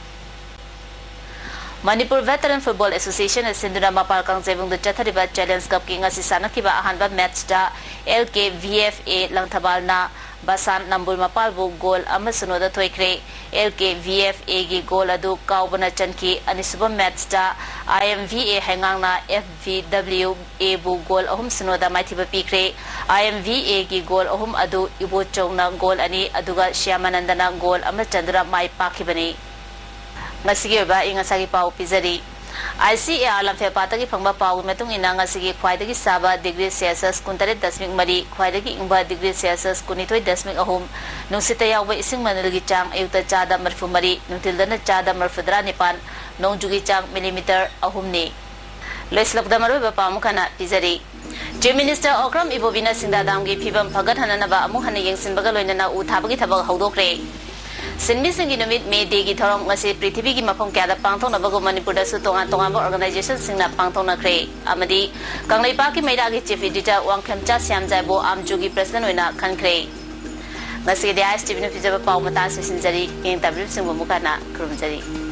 ꯃꯅꯤꯄꯨꯔ Veteran Football Association ꯅ ꯁꯤꯟꯗꯨꯅ ꯃꯄꯥꯜ ꯀꯥꯡꯖꯩꯕꯨꯡꯗ ꯆꯠꯊꯔꯤꯕ Challenge Cup ꯀꯤ ꯉꯁꯤ ꯁꯥꯟꯅꯈꯤꯕ ꯑꯍꯥꯟꯕ match ꯇ L K V F A ꯂꯪꯊꯕꯥꯜꯅ ꯕꯁꯥꯟ Nambul ꯃꯄꯥꯜꯕꯨ goal ꯑꯃ ꯁꯤꯅꯣꯗ ꯊꯣꯏꯈ꯭ꯔꯦ꯫ L K V F A ꯒꯤ goal ꯑꯗꯨ ꯀꯥꯎꯕꯅ ꯆꯟꯈꯤ꯫ ꯑꯅꯤꯁꯨꯕ match ꯇ I M V A ꯍꯩꯉꯥꯡꯅ F V W A ꯕꯨ goal ꯑꯍꯨꯝ ꯁꯤꯅꯣꯗ ꯃꯥꯏꯊꯤꯕ ꯄꯤꯈ꯭ꯔꯦ꯫ I M V A ꯒꯤ goal ꯑꯍꯨꯝ ꯑꯗꯨ ꯏꯕꯣꯆꯧꯅ goal ꯑꯅꯤ, ꯑꯗꯨꯒ ꯁ꯭ꯌꯥꯃꯥꯅꯟꯗꯅ goal ꯑꯃ ꯆꯟꯗꯨꯅ ꯃꯥꯏ ꯄꯥꯛꯈꯤꯕꯅꯤ꯫ ꯉꯁꯤꯒꯤ ꯑꯣꯏꯕ ꯑꯏꯪ ꯑꯁꯥꯒꯤ ꯄꯥꯎ ꯄꯤꯖꯔꯤ꯫ ꯑꯥꯏ ꯁꯤ ꯑꯦ ꯑꯥꯔ ꯂꯝꯐꯦꯜꯄꯥꯠꯇꯒꯤ ꯐꯪꯕ ꯄꯥꯎꯒꯤ ꯃꯇꯨꯡ ꯏꯟꯅ, ꯉꯁꯤꯒꯤ ꯈ꯭ꯋꯥꯏꯗꯒꯤ ꯁꯥꯕ ꯗꯤꯒ꯭ꯔꯤ ꯁꯦꯜꯁꯤꯌꯁ ꯀꯨꯟꯇꯔꯦꯠ ꯗꯁꯃꯤꯛ ꯃꯔꯤ, ꯈ꯭ꯋꯥꯏꯗꯒꯤ ꯏꯪꯕ ꯗꯤꯒ꯭ꯔꯤ ꯁꯦꯜꯁꯤꯌꯁ ꯀꯨꯟꯅꯤꯊꯣꯏ ꯗꯁꯃꯤꯛ ꯑꯍꯨꯝ, ꯅꯨꯡꯁꯤꯠꯇ ꯌꯥꯎꯕ ꯏꯁꯤꯡ ꯃꯅꯤꯜꯒꯤ ꯆꯥꯡ ꯑꯌꯨꯛꯇ ꯆꯥꯗ ꯃꯔꯤꯐꯨ ꯃꯔꯤ, ꯅꯨꯡꯊꯤꯜꯗꯅ ꯆꯥꯗ ꯃꯔꯤꯐꯨꯇꯔꯥ ꯅꯤꯄꯥꯟ, ꯅꯣꯡꯖꯨꯒꯤ ꯆꯥꯡ ꯃꯤꯂꯤꯃꯤꯇꯔ ꯑꯍꯨꯝꯅꯤ꯫ ꯂꯣꯏꯁꯤꯜꯂꯛꯄꯗ ꯃꯔꯨꯑꯣꯏꯕ ꯄꯥꯎ ꯑꯃꯨꯛ ꯍꯟꯅ ꯄꯤꯖꯔꯤ꯫ Chief Minister Okram Ibobiꯅ ꯁꯤꯡꯗꯥ ꯗꯥꯝꯒꯤ ꯐꯤꯕꯝ ꯐꯒꯠꯍꯟꯅꯅꯕ ꯑꯃꯨꯛ ꯍꯟꯅ ꯌꯦꯡꯁꯤꯟꯕꯒ ꯂꯣꯏꯅꯅ ꯎ ꯊꯥꯕꯒꯤ ꯊꯕꯛ ꯍꯧꯗꯣꯛꯈ꯭ꯔꯦ꯫ ꯁꯤꯟꯃꯤꯁꯤꯡꯒꯤ ꯅꯨꯃꯤꯠ, ꯃꯦ ꯗꯦꯒꯤ ꯊꯧꯔꯝ ꯉꯁꯤ ꯄ꯭ꯔꯤꯊꯤꯕꯤꯒꯤ ꯃꯐꯝ ꯀꯌꯥꯗ ꯄꯥꯡꯊꯣꯛꯅꯕꯒꯨꯝ ꯃꯅꯤꯄꯨꯔꯗꯁꯨ ꯇꯣꯉꯥꯟ ꯇꯣꯉꯥꯟꯕ organizationꯁꯤꯡꯅ ꯄꯥꯡꯊꯣꯛꯅꯈ꯭ꯔꯦ꯫ ꯑꯃꯗꯤ ꯀꯪꯂꯩꯄꯥꯛꯀꯤ ꯃꯩꯔꯥꯒꯤ Chief Editor ꯋꯥꯡꯈꯦꯝꯆꯥ ꯁ꯭ꯌꯥꯝꯖꯥꯏꯕꯨ ꯑꯥꯝꯆꯨꯒꯤ President ꯑꯣꯏꯅ ꯈꯟꯈ꯭ꯔꯦ꯫ ꯉꯁꯤꯒꯤꯗꯤ ꯑꯥꯏ ꯑꯦꯁ ꯇꯤ ꯚꯤꯅ ꯄꯤꯖꯕ ꯄꯥꯎ ꯃꯇꯥꯡ ꯑꯁꯤ ꯂꯣꯏꯁꯤꯟꯖꯔꯤ꯫ ꯌꯦꯡꯇꯥꯕꯤꯔꯤꯕꯁꯤꯡꯕꯨ ꯑꯃꯨꯛ ꯍꯟꯅ ꯈꯨꯔꯨꯝꯖꯔꯤ꯫